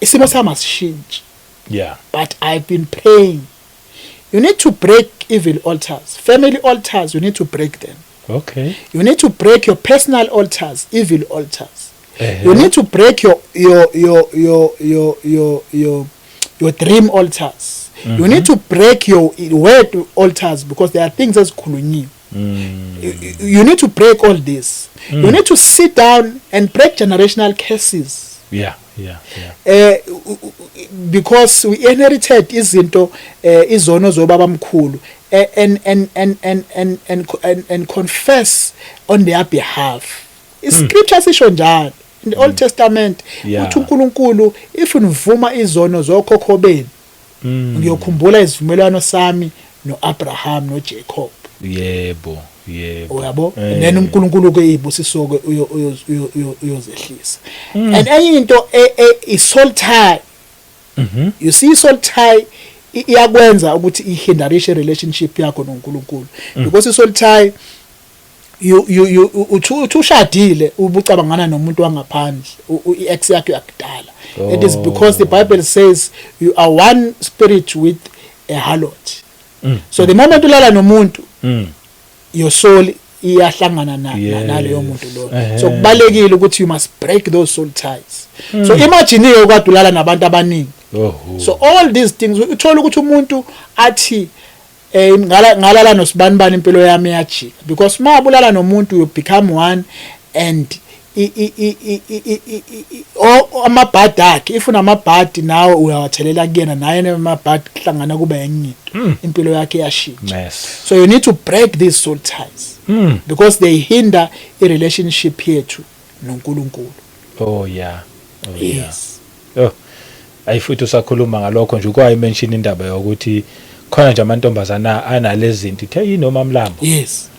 isimo sami asishintshi, but I've been praying. You need to break evil altars, family altars, you need to break them. You need to break your personal altars, evil altars. You need to break your dream altars. You need to break your word altars because there are things ezikhulunyiwe. You need to break all this. You need to sit down and break generational curses. Because we inherited izinto, izono zobaba mkhulu, and confess on their behalf. Iscripture sisho njalo in the Old Testament uthi uNkulunkulu, if nivuma izono zokhokho benu, ngiyokhumbula isivumelwano sami noAbraham noJacob. Yebo, yebo. Uyabo? And then uNkulunkulu ke ibusiso ke uyozehlisa. And enye into, i soul tie. You see, soul tie Iyakwenza ukuthi ihinderishe relationship yakho noNkulunkulu, because i-soul tie, you uthi ushadile, ubucabangana nomuntu wangaphandle, i-ex yakho yakudala. It is because the Bible says you are one spirit with a harlot. So the moment ulala nomuntu, your soul iyahlangana naleyo muntu lo. So kubalekile ukuthi you must break those soul ties. So imagine ke ukade ulala nabantu abaningi. So all these things, uthola ukuthi umuntu athi, ngalala nosibanibani, impilo yami iyajika, because uma bulala nomuntu, you become one and amabhadi akhe. If unamabhadi nawe uyawathelela kuyena, naye namabhadi, kuhlangana kuba enye into, impilo yakhe iyashintsha. Mess. So you need to break these soul ties because they hinder i-relationship yethu noNkulunkulu. Oh yeah. Yes. Oh. Ayifuthi usakhuluma ngalokho nje, kwayi mention indaba yokuthi khona nje amantombazana analezi zinto, ithe yini, omamlambo.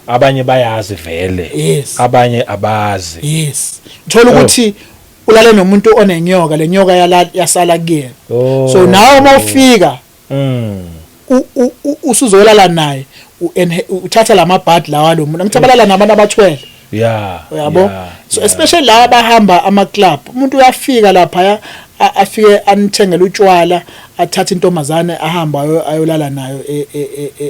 Abanye bayazi vele. Abanye abazi. Yes, uthola ukuthi ulale nomuntu onenyoka, le nyoka yasala kuyena. So nawe uma ufika, usuzolala naye, uthatha lamabhadi lawa lo muntu. Angithi abalala nabantu abathwele? Uyabo? So especially laba abahamba ama club, umuntu uyafika lapha, afike anithengele utshwala, athathe intombazane, ahamba ayolala nayo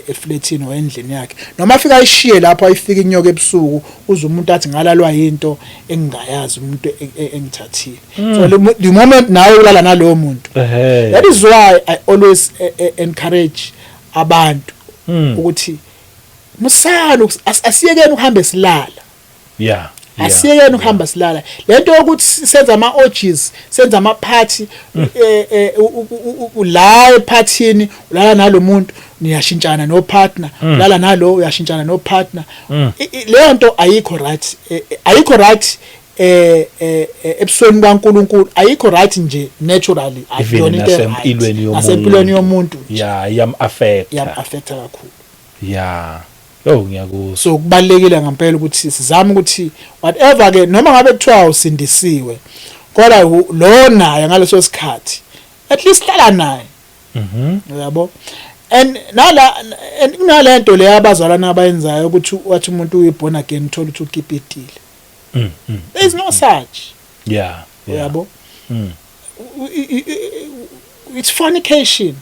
eflatini or endlini yakhe, noma afika ayishiye lapho, ayifika inyoka ebusuku, uze umuntu athi, "Ngalalwa yinto engingayazi, umuntu engithathile." So the moment nawe ulala nalowo muntu, that is why I always encourage abantu ukuthi musalo asiyekeni ukuhamba silala. Asiyekeni ukuhamba silala. Lento yokuthi senza ama orgies, senza ama party, la ephathini ulala nalomuntu, niyashintshana no partner, ulala nalo, uyashintshana no partner. Leyo nto ayikho right, ayikho right ebusweni kaNkuluNkulu, ayikho right nje naturally. Even Akuyona into e-right. Nasempilweni yomuntu. Nasempilweni yomuntu nje. Yeah, iyam affect. Iyam affecta kakhulu. Yeah. Oh, ngiyakuzwa. So kubalekile ngempela ukuthi sizame ukuthi whatever ke, noma ngabe kuthiwa usindisiwe, kodwa lo naye ngaleso sikhathi at least hlala naye. Uyabo? And nala, and kunalento le abazalwana abayenzayo ukuthi wathi umuntu uyi-born again, uthola ukuthi ukipitile. There is no such. Uyabo? It's fornication.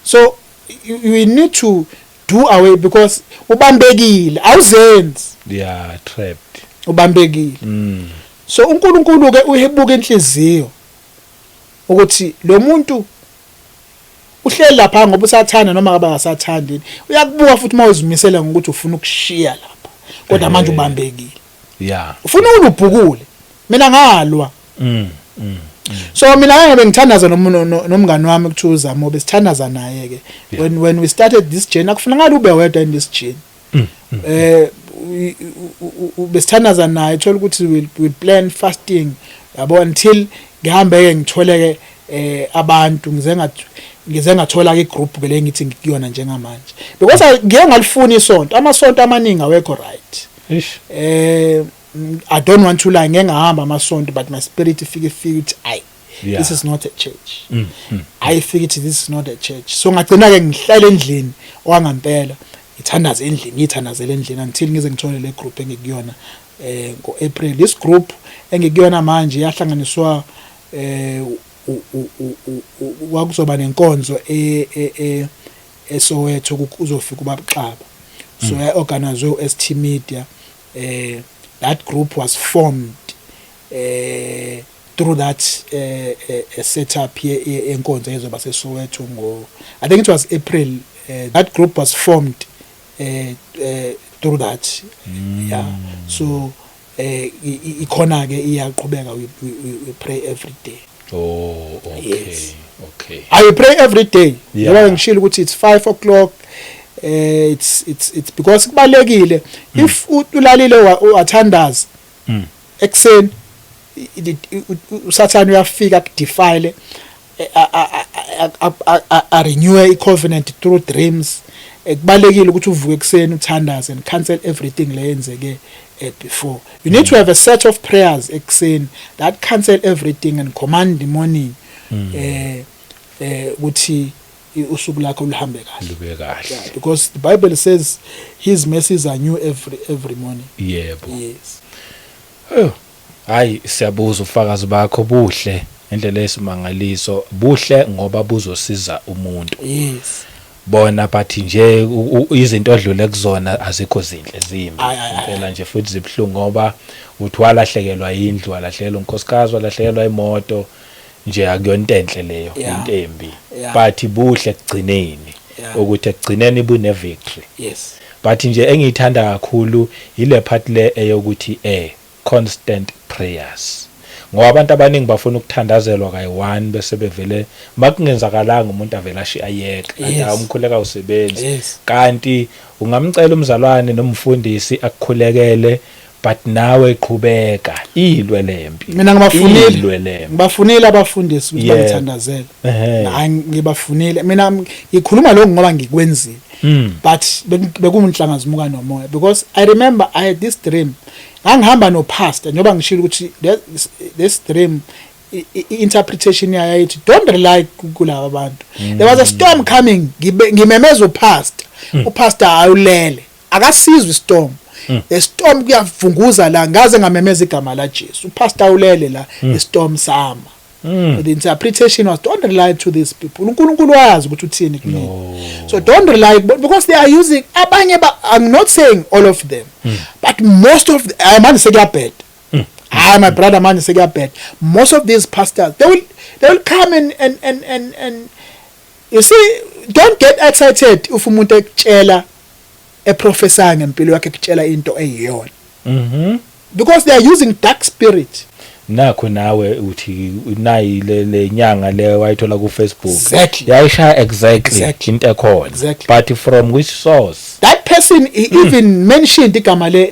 So you need to do away because ubambekile, awuzenzi. Yeah, trapped. Ubambekile. So uNkulunkulu ke uyibuka inhliziyo ukuthi lo muntu uhleli lapha ngoba usathanda noma ngabe akasathandi. Uyakubuka futhi uma uzimisela ngokuthi ufuna ukushiya lapha, kodwa manje ubambekile. Ufuna ulubhukule. Mina ngalwa. So mina ngeke ngithandaza nomngani wami kuthiwa uZamo, besithandaza naye ke when we started this journey. Akufunakala ube wedwa in this journey. Besithandaza naye, thola ukuthi we'll plan fasting, yabo, until ngihambe ke ngithole ke abantu, ngize ngathola ke igroup ke le ngithi ngikuyona njengamanje, because ngike ngalifuna isonto, amasonto amaningi awekho right. Ish. I don't want to lie, ngeke ngahamba amasonto, but my spirit ifike ukuthi ayi, this is not a church. Ayifike ithi this is not a church. So ngagcina ke ngihlala endlini owangampela, ngithandaze endlini, ngithandazele endlini until ngize ngithole le group engikuyona ngo-April. This group engikuyona manje yahlanganiswa kwakuzoba nenkonzo eSoweto, kuzofika ubabuxaba, so ya-organizwe u-ST Media. That group was formed through that setup yenkonzo ezoba seSoweto ngo, I think it was April. That group was formed through that. Yeah, so ikhona ke, iyaqhubeka. We pray every day. Oh, okay. Yes. I pray every day. Njengoba ngishilo ukuthi it's 5 o'clock, it's because kubalekile if ulalile wathandaza ekseni, uSathane uyafika kudefile, a renew i covenant through dreams. Kubalekile ukuthi uvuke ekseni, uthandaze and cancel everything le yenzeke before. You need to have a set of prayers ekseni that cancel everything and command the morning. Ukuthi usuku lakho luhambe kahle. Lube kahle. Yeah, because the Bible says his mercies are new every morning. Yes. Oh, hayi, siyabuza ufakazi bakho buhle indlela esimangaliso, buhle ngoba buzosiza umuntu. Bona, but nje izinto odlule kuzona azikho zinhle, zimbi. Ayi, ayi, ayi. Impela nje, futhi zibhlungu ngoba uthi walahlekelwa indlu, walahlekelwa unkosikazi, walahlekelwa imoto nje, akuyona into enhle leyo, into embi. But buhle ekugcineni, ukuthi ekugcineni bune victory. But nje engiyithanda kakhulu ile part le eyokuthi constant prayers, ngoba abantu abaningi bafuna ukuthandazelwa kayi-one bese bevele makungenzakalanga umuntu avele ashiye, ayeke, athi, "Hayi, umkhuleko awusebenzi." Kanti ungamcela umzalwane nomfundisi akukhulekele, but nawe qhubeka ilwe lempi. Mina ngibafunile. Ilwe lempi. Ngibafunile abafundisi ukuthi bangithandazele. Hayi, ngibafunile mina. Ngikhuluma lokhu ngoba ngikwenzile, but bekunhlanga zimuka nomoya, because I remember I had this dream, ngangihamba no-pastor, njengoba ngishilo ukuthi this dream, i-interpretation yayo yayithi don't rely kulaba bantu. There was a storm coming, ngimemeza upastor, upastor ayulele, akasizwe istorm. The storm kuyavunguza la, ngaze ngamemeza igama la Jesu, upastor ulele la, the storm sama. The interpretation was don't rely to these people, uNkulunkulu wazi ukuthi uthini kumina. No. So don't rely because they are using abanye I'm not saying all of them, but most of manje sekuyabheda. Hayi, my brother, manje sekuyabheda. Most of these pastors, they will come and you see, don't get excited if umuntu ekutshela, eprophesy ngempilo yakhe, ekutshela into eyiyona, because they are using dark spirit. Nakho nawe uthi nayi le nyanga le wayithola ku Facebook, yayishaya exactly into ekhona. But from which source? That person, he even mentioned igama le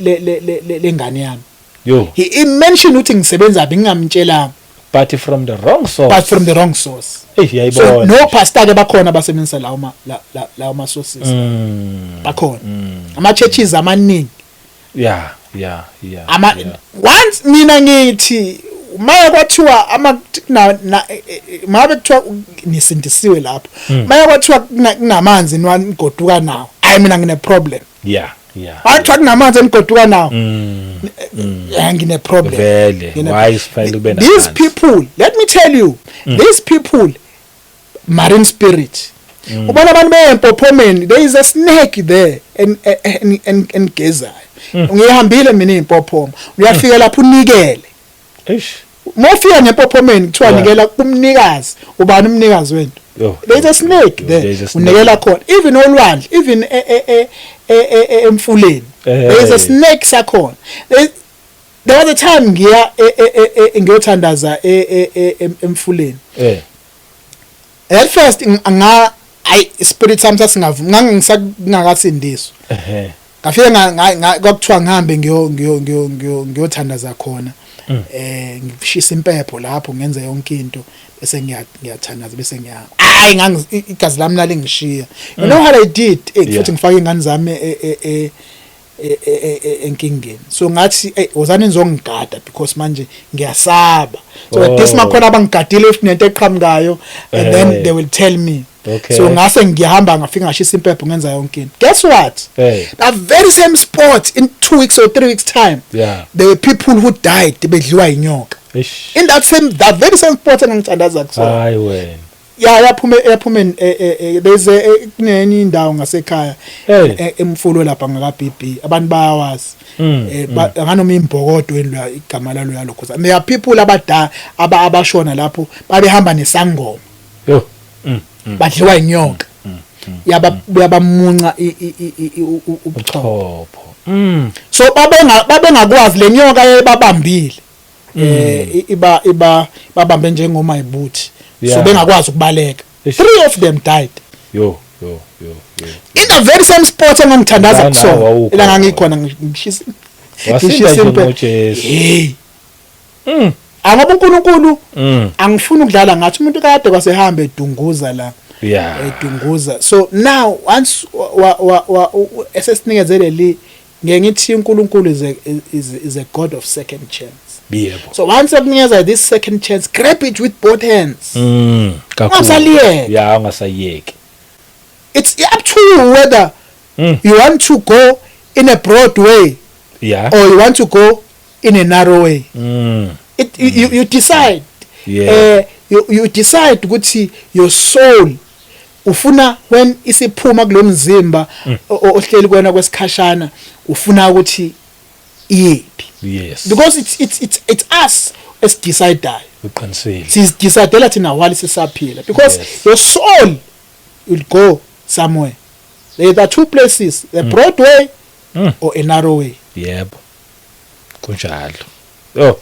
lengane yami. Yo. He mentioned ukuthi ngisebenza phi, ngingamtshelanga. But from the wrong source. But from the wrong source. Hey. So Yayibona. no pastor ke bakhona basebenzisa lawo ma sources. Bakhona ama churches amaningi. Ama once mina ngithi maye kwathiwa ama na mabe kuthiwa nisindisiwe lapho, maye kwathiwa kunamanzi nigoduka nawo, hayi, mina ngine problem. Maye kuthiwa kunamanzi enigoduka nawo, ngine problem. Vele, why sifanele kube These namanzi? people, let me tell you, these people, marine spirit. Ubona abantu beyempophomeni, there is a snake there engezayo. Ngihambile mina impophoma, uyafika lapho unikele. Eish. Mawufika ngempophomeni kuthiwa nikela kumnikazi. Ubani umnikazi wento? Yo. There is a snake Yo, there. there is a snake. Unikela khona, even olwandle, even emfuleni, there is a snake sakhona. There was a time ngiya ngiyothandaza emfuleni. At first nga ayi, spirit sami sasingavumi, ngangisakungakasindiswa. Ngafike kwakuthiwa ngihambe ngiyo ngiyo ngiyo ngiyo ngiyothandaza khona, ngishisa impepho lapho, ngenze yonke into, bese ngiyathandaza, bese ngiya, hayi, igazi lami lalingishiya. You know what I did? Futhi ngifake ingane zami enkingeni, so ngathi, "Hey, wozani nizongigada because manje ngiyasaba." So at this makhona abangigadile, if nento eqhamukayo, and then they will tell me. So ngase ngiyahamba, ngafika ngashisa impepho, ngenza yonke into. Guess what? Hey. That very same spot, in 2 weeks or 3 weeks time, there were people who died bedliwa inyoka Eish. in that very same spot engangithandaza kusona. Hayi wena. Ya, yaphuma there's a kunenye indawo ngasekhaya, Hey. emfulo lapha ngaka BB, abantu bayawazi. Nganoma imbokodo endlu, igama lalo yalokho. There are people abada abashona lapho, babehamba nesangoma. Yo. Badliwa inyoka, yaba yabamunca ubuchopho. Ubuchopho. So babengakwazi, le nyoka yayibabambile, iba babambe njengoma ibuthi, so bengakwazi ukubaleka. Eish. Three of them died Yo yo yo yo. in the very same spot engangithandaza La nawe kusona. wawukhona. Ila ngangikhona, ngishisa Wasinda ngishisa nje impepho. ngoJesu. Hey, angoba uNkulunkulu, angifuni ukudlala ngathi umuntu kade kwasehambe edunguza la, edunguza. So now once wa esesinikeze leli, ngeke ngithi uNkulunkulu is a God of second chance. So once akunikeza this second chance, grab it with both hands. Kakhulu. Ungasaliyeki. Ya, ungasayeki. It's up to you whether you want to go in a broad way or you want to go in a narrow way. It you decide. You decide ukuthi your soul ufuna, when isiphuma kulomzimba ohleli kuwena kwesikhashana, ufuna ukuthi iyephi. Because it's us esidecidayo. Uqinisile. Sizidecidela thina while sisaphila, because your soul will go somewhere. There are two places, the broad way or a narrow way. Yebo, kunjalo. Oh,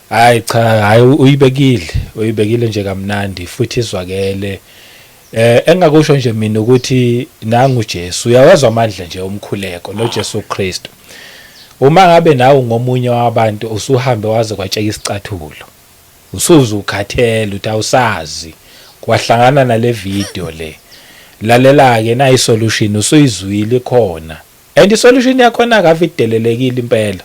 hayi cha, hayi, uyibekile, uyibekile nje kamnandi futhi izwakele. Engakusho nje mina ukuthi nangu Jesu, uyawazwa amandla nje omkhuleko noJesu Kristu. Uma ngabe nawe ngomunye wabantu usuhambe waze kwatsheka isicathulo, usuze ukhathele uthi awusazi, kwahlangana nale video le, lalela ke, nayi solution, usuyizwile khona, and isolution yakhona akavidelelekile impela.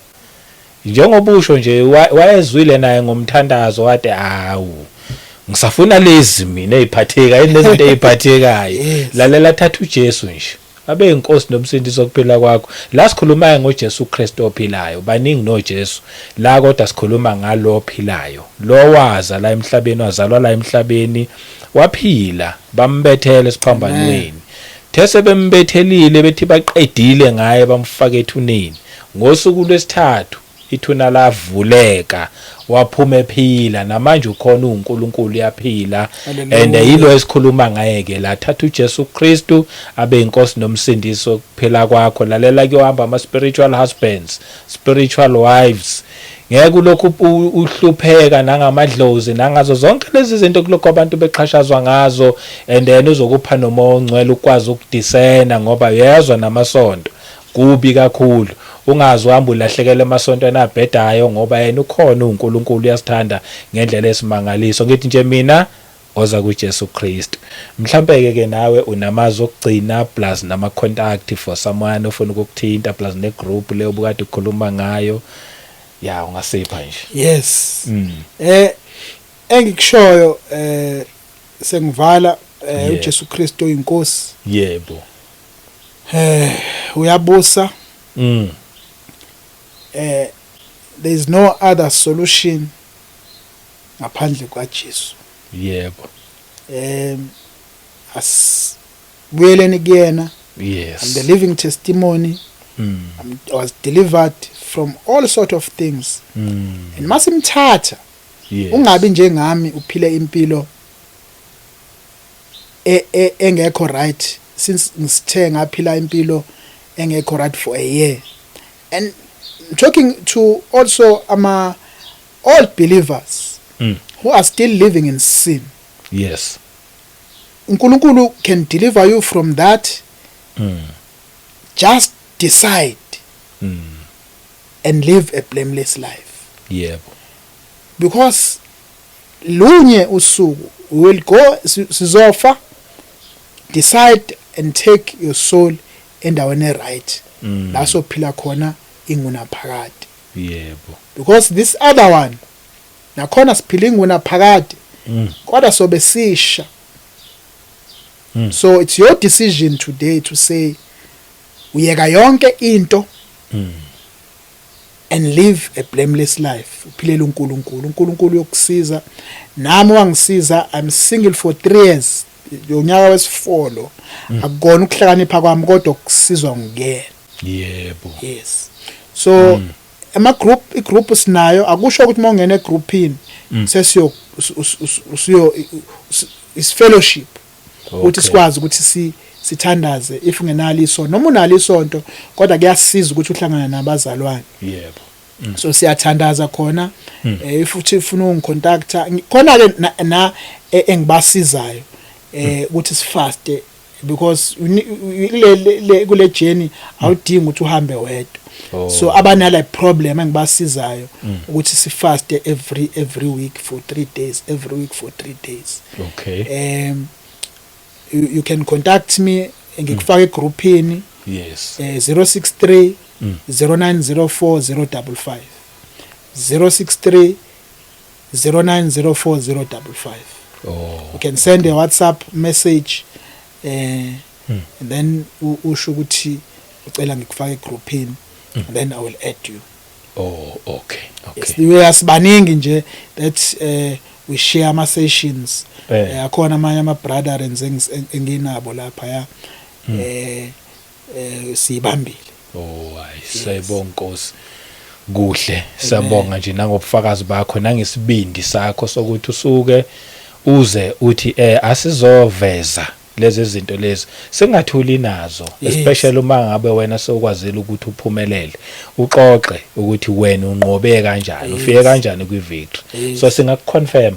Njengoba usho nje, wayezwile naye ngomthandazo, wathi, "Awu, ngisafuna lezi mina eziphatheka nezinto eziphathekayo." Lalela, thatha uJesu nje abe inkosi nomsindisi wokuphila kwakho. La sikhulumayo ngoJesu Kristu ophilayo, baningi noJesu la, kodwa sikhuluma ngalo ophilayo, lo waza la emhlabeni, wazalwa la emhlabeni, waphila, bambethele esiphambanweni. These bembethelile, bethi baqedile ngaye, bamfaka ethuneni. Ngosuku lwesithathu ithuna lavuleka, waphuma ephila. Namanje ukhona uNkulunkulu, uyaphila. Hallelujah. And yilo esikhuluma ngaye ke la. Thatha uJesu Kristu abe inkosi nomsindisi wokuphila kwakho. Lalela, kuyohamba ama spiritual husbands, spiritual wives. Ngeke ulokhu uhlupheka nangamadlozi nangazo zonke lezi zinto kulokho abantu bexhashazwa ngazo. And then uzokupha nomoya ongcwele, ukwazi ukudiscern, ngoba uyezwa namasonto kubi kakhulu, ungazi uhamba ulahlekela emasontweni abhedayo, ngoba yena ukhona uNkulunkulu, uyasithanda ngendlela esimangaliso. Ngithi nje mina, oza kuJesu Kristu. Mhlambe ke nawe unamazwi okugcina, plus nama contact for someone ofuna ukukuthinta, plus ne group leyo obukade ukhuluma ngayo. Ya, ungasipha nje. Yes. Engikushoyo, sengivala, uJesu Kristu uyinkosi. Uyabusa. There is no other solution ngaphandle kwaJesu. Asibuyeleni kuyena. I'm the living testimony. I was delivered from all sort of things. And masimthatha, ungabi njengami, uphile impilo engekho right. Since ngisithe ngaphila impilo engekho right for a year, and I'm talking to also ama all believers who are still living in sin. uNkulunkulu can deliver you from that. Just decide and live a blameless life, because lunye usuku we will go, sizofa. Decide and take your soul endaweni right, la sophila khona ingunaphakade, because this other one nakhona siphila ingunaphakade, kodwa sobe sisha. So it's your decision today to say uyeka yonke into and live a blameless life, uphilela uNkulunkulu. uNkulunkulu uyokusiza. Nami wangisiza. I'm single for 3 years, yonyaka wesi4 lo. Akukona ukuhlakanipha kwami, kodwa kusizwa nguyena. Yes, so ama group, i group sinayo. Akusho ukuthi mawungena egroupini sesiyo usuyo is fellowship, ukuthi sikwazi ukuthi si sithandaze if ungenalo isonto noma unalo isonto, kodwa kuyasiza ukuthi uhlangane nabazalwane. So siyathandaza khona. If uthi ufuna ungicontacta khona ke na engibasizayo ukuthi sifaste, because kule journey awudingi ukuthi uhambe wedwa. So abanala problem engibasizayo ukuthi sifaste every week for 3 days, every week for 3 days. You can contact me, ngikufaka egroupini. 063 0904 055, 063 0904055. Oh. You can send a WhatsApp message and then usho ukuthi ucela ngikufake egroupini and then I will add you. Oh, okay. Yes, Okay. we are sibaningi nje that we share ama sessions. Akhona amanye ama brethrens enginabo lapha ya sibambile. Oh, hayi, siyabonga Nkosi. Kuhle, siyabonga nje nangobufakazi bakho nangesibindi sakho sokuthi usuke uze uthi asizoveza lezi zinto lezi singathuli nazo, especially uma ngabe wena sewukwazile ukuthi uphumelele, uxoxe ukuthi wena unqobe kanjani, ufike kanjani kwi-victory. So singakuconfirm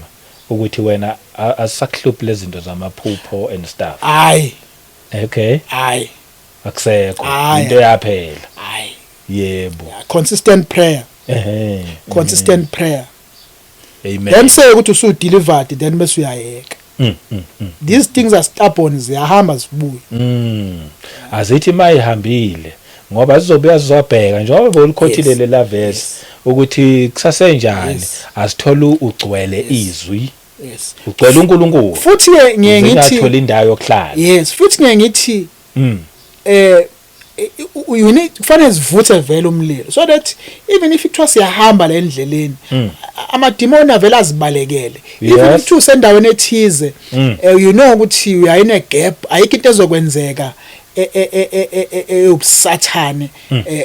ukuthi wena asisakuhluphi lezi zinto zamaphupho and stuff? Hayi. Okay. Hayi. Akusekho. Hhayi. Into yaphela. Hayi. Yebo. Consistent prayer. Consistent prayer. Amen. Then say ukuthi usu delivered, then bese uyayeka. These things are stubborn, ziyahamba zibuye. Azithi mayihambile ngoba zizobuya zizobheka njengoba bolikhothile lela verse ukuthi kusasenjani, asithola ugcwele izwi, ugcwele uNkulunkulu. Futhi ke ngiye ngithi ngingathola indawo yokuhlala. Yes, futhi ngiye ngithi you need, kufanele sivuthe vele umlilo so that even if kuthiwa siyahamba le ndleleni, amadimoni avela azibalekele. Even if kuthiwa usendaweni ethize, you know ukuthi you are in a gap, ayikho into ezokwenzeka eyobusathane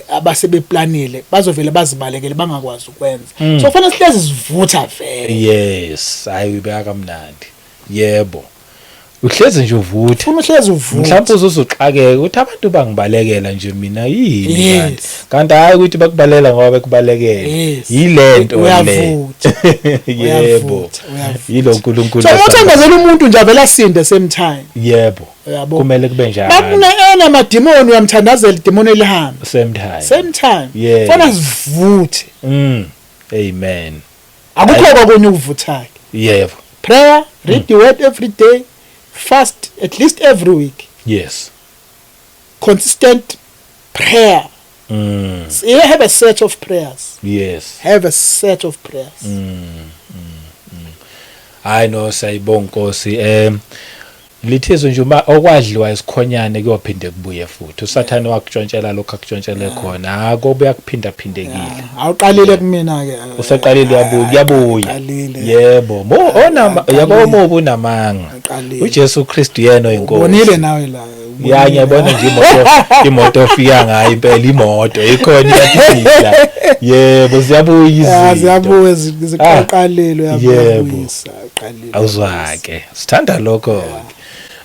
abasebeplanile, bazovele bazibalekele bangakwazi ukwenza. So kufanele sihlezi sivutha vele. Yes, hayi, uyibeka kamnandi. Yebo, uhlezi nje uvutha. Ufuna uhlezi uvutha. Mhlawumbe uzuzuxakeka ukuthi abantu bangibalekela nje mina yini, kanti kanti hayi ukuthi bakubalela ngoba bekubalekela, yilento le. Uyavutha. Yebo. Uyavutha, uyavutha. Yilo uNkulunkulu. So uthandazela umuntu nje avela asinde same time. Yebo. Uyabo? Kumele kube njalo. Bakuna enamadimoni, uyamthandazela, idimoni elihambe Same time. Same time. Fana sivuthe. Amen. Akukho kokunye ukuvutha ke. Prayer, read the word every day, fast at least every week. Consistent prayer. So you have a set of prayers. Have a set of prayers. Hayi no, siyayibonga Nkosi. Lithizwe nje uma okwadliwa isikhonyane kuyophinde kubuye futhi. Usathane wakutshontshela lokho akutshontshele khona, akobuya kuphinda phindekile. Awuqalile kumina ke. Useqalile, uyabuya, kuyabuya. Uqalile. Yebo, mo ona Uqalile. yabo umubi unamanga. Uqalile. uJesu Kristu yena oyinkosi. Ubonile nawe la. Ya, ngiyabona nje imoto ofika ngayo impela, imoto ikhona iyaphila. Yebo, ziyabuya izinto. Ziyabuya, ziqalile, uyabuyisa, uqalile. Awuzwake, sithanda lokho.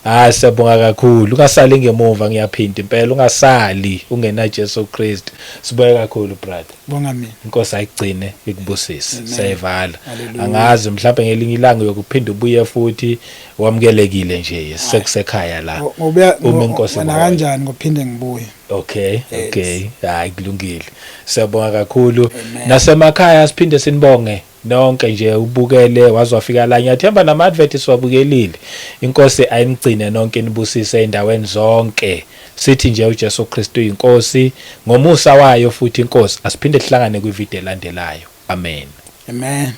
Ah, siyabonga kakhulu. Ungasali ngemuva, ngiyaphinda impela, ungasali ungena Jesu Kristu. Sibonge kakhulu, brother. Bonga mina. Inkosi ayigcine ikubusise. Amen. Siyayivala. Hallelujah. Angazi mhlawumbe ngelinye ilanga uyokuphinda ubuye futhi, wamukelekile nje sekusekhaya la. Ngobuya Uma inkosi wena ibuya. kanjani ngophinde ngibuye. Okay, Yes. okay. Hayi, kulungile. Siyabonga kakhulu. Amen. Nasemakhaya siphinde sinibonge nonke nje ubukele wazwafika la. Ngiyathemba nama advert siwabukelile. Inkosi ayinigcine nonke, inibusise endaweni zonke. Sithi nje uJesu Kristu uyinkosi ngomusa wayo futhi inkosi. Asiphinde sihlangane kwivideo elandelayo. Amen. Amen.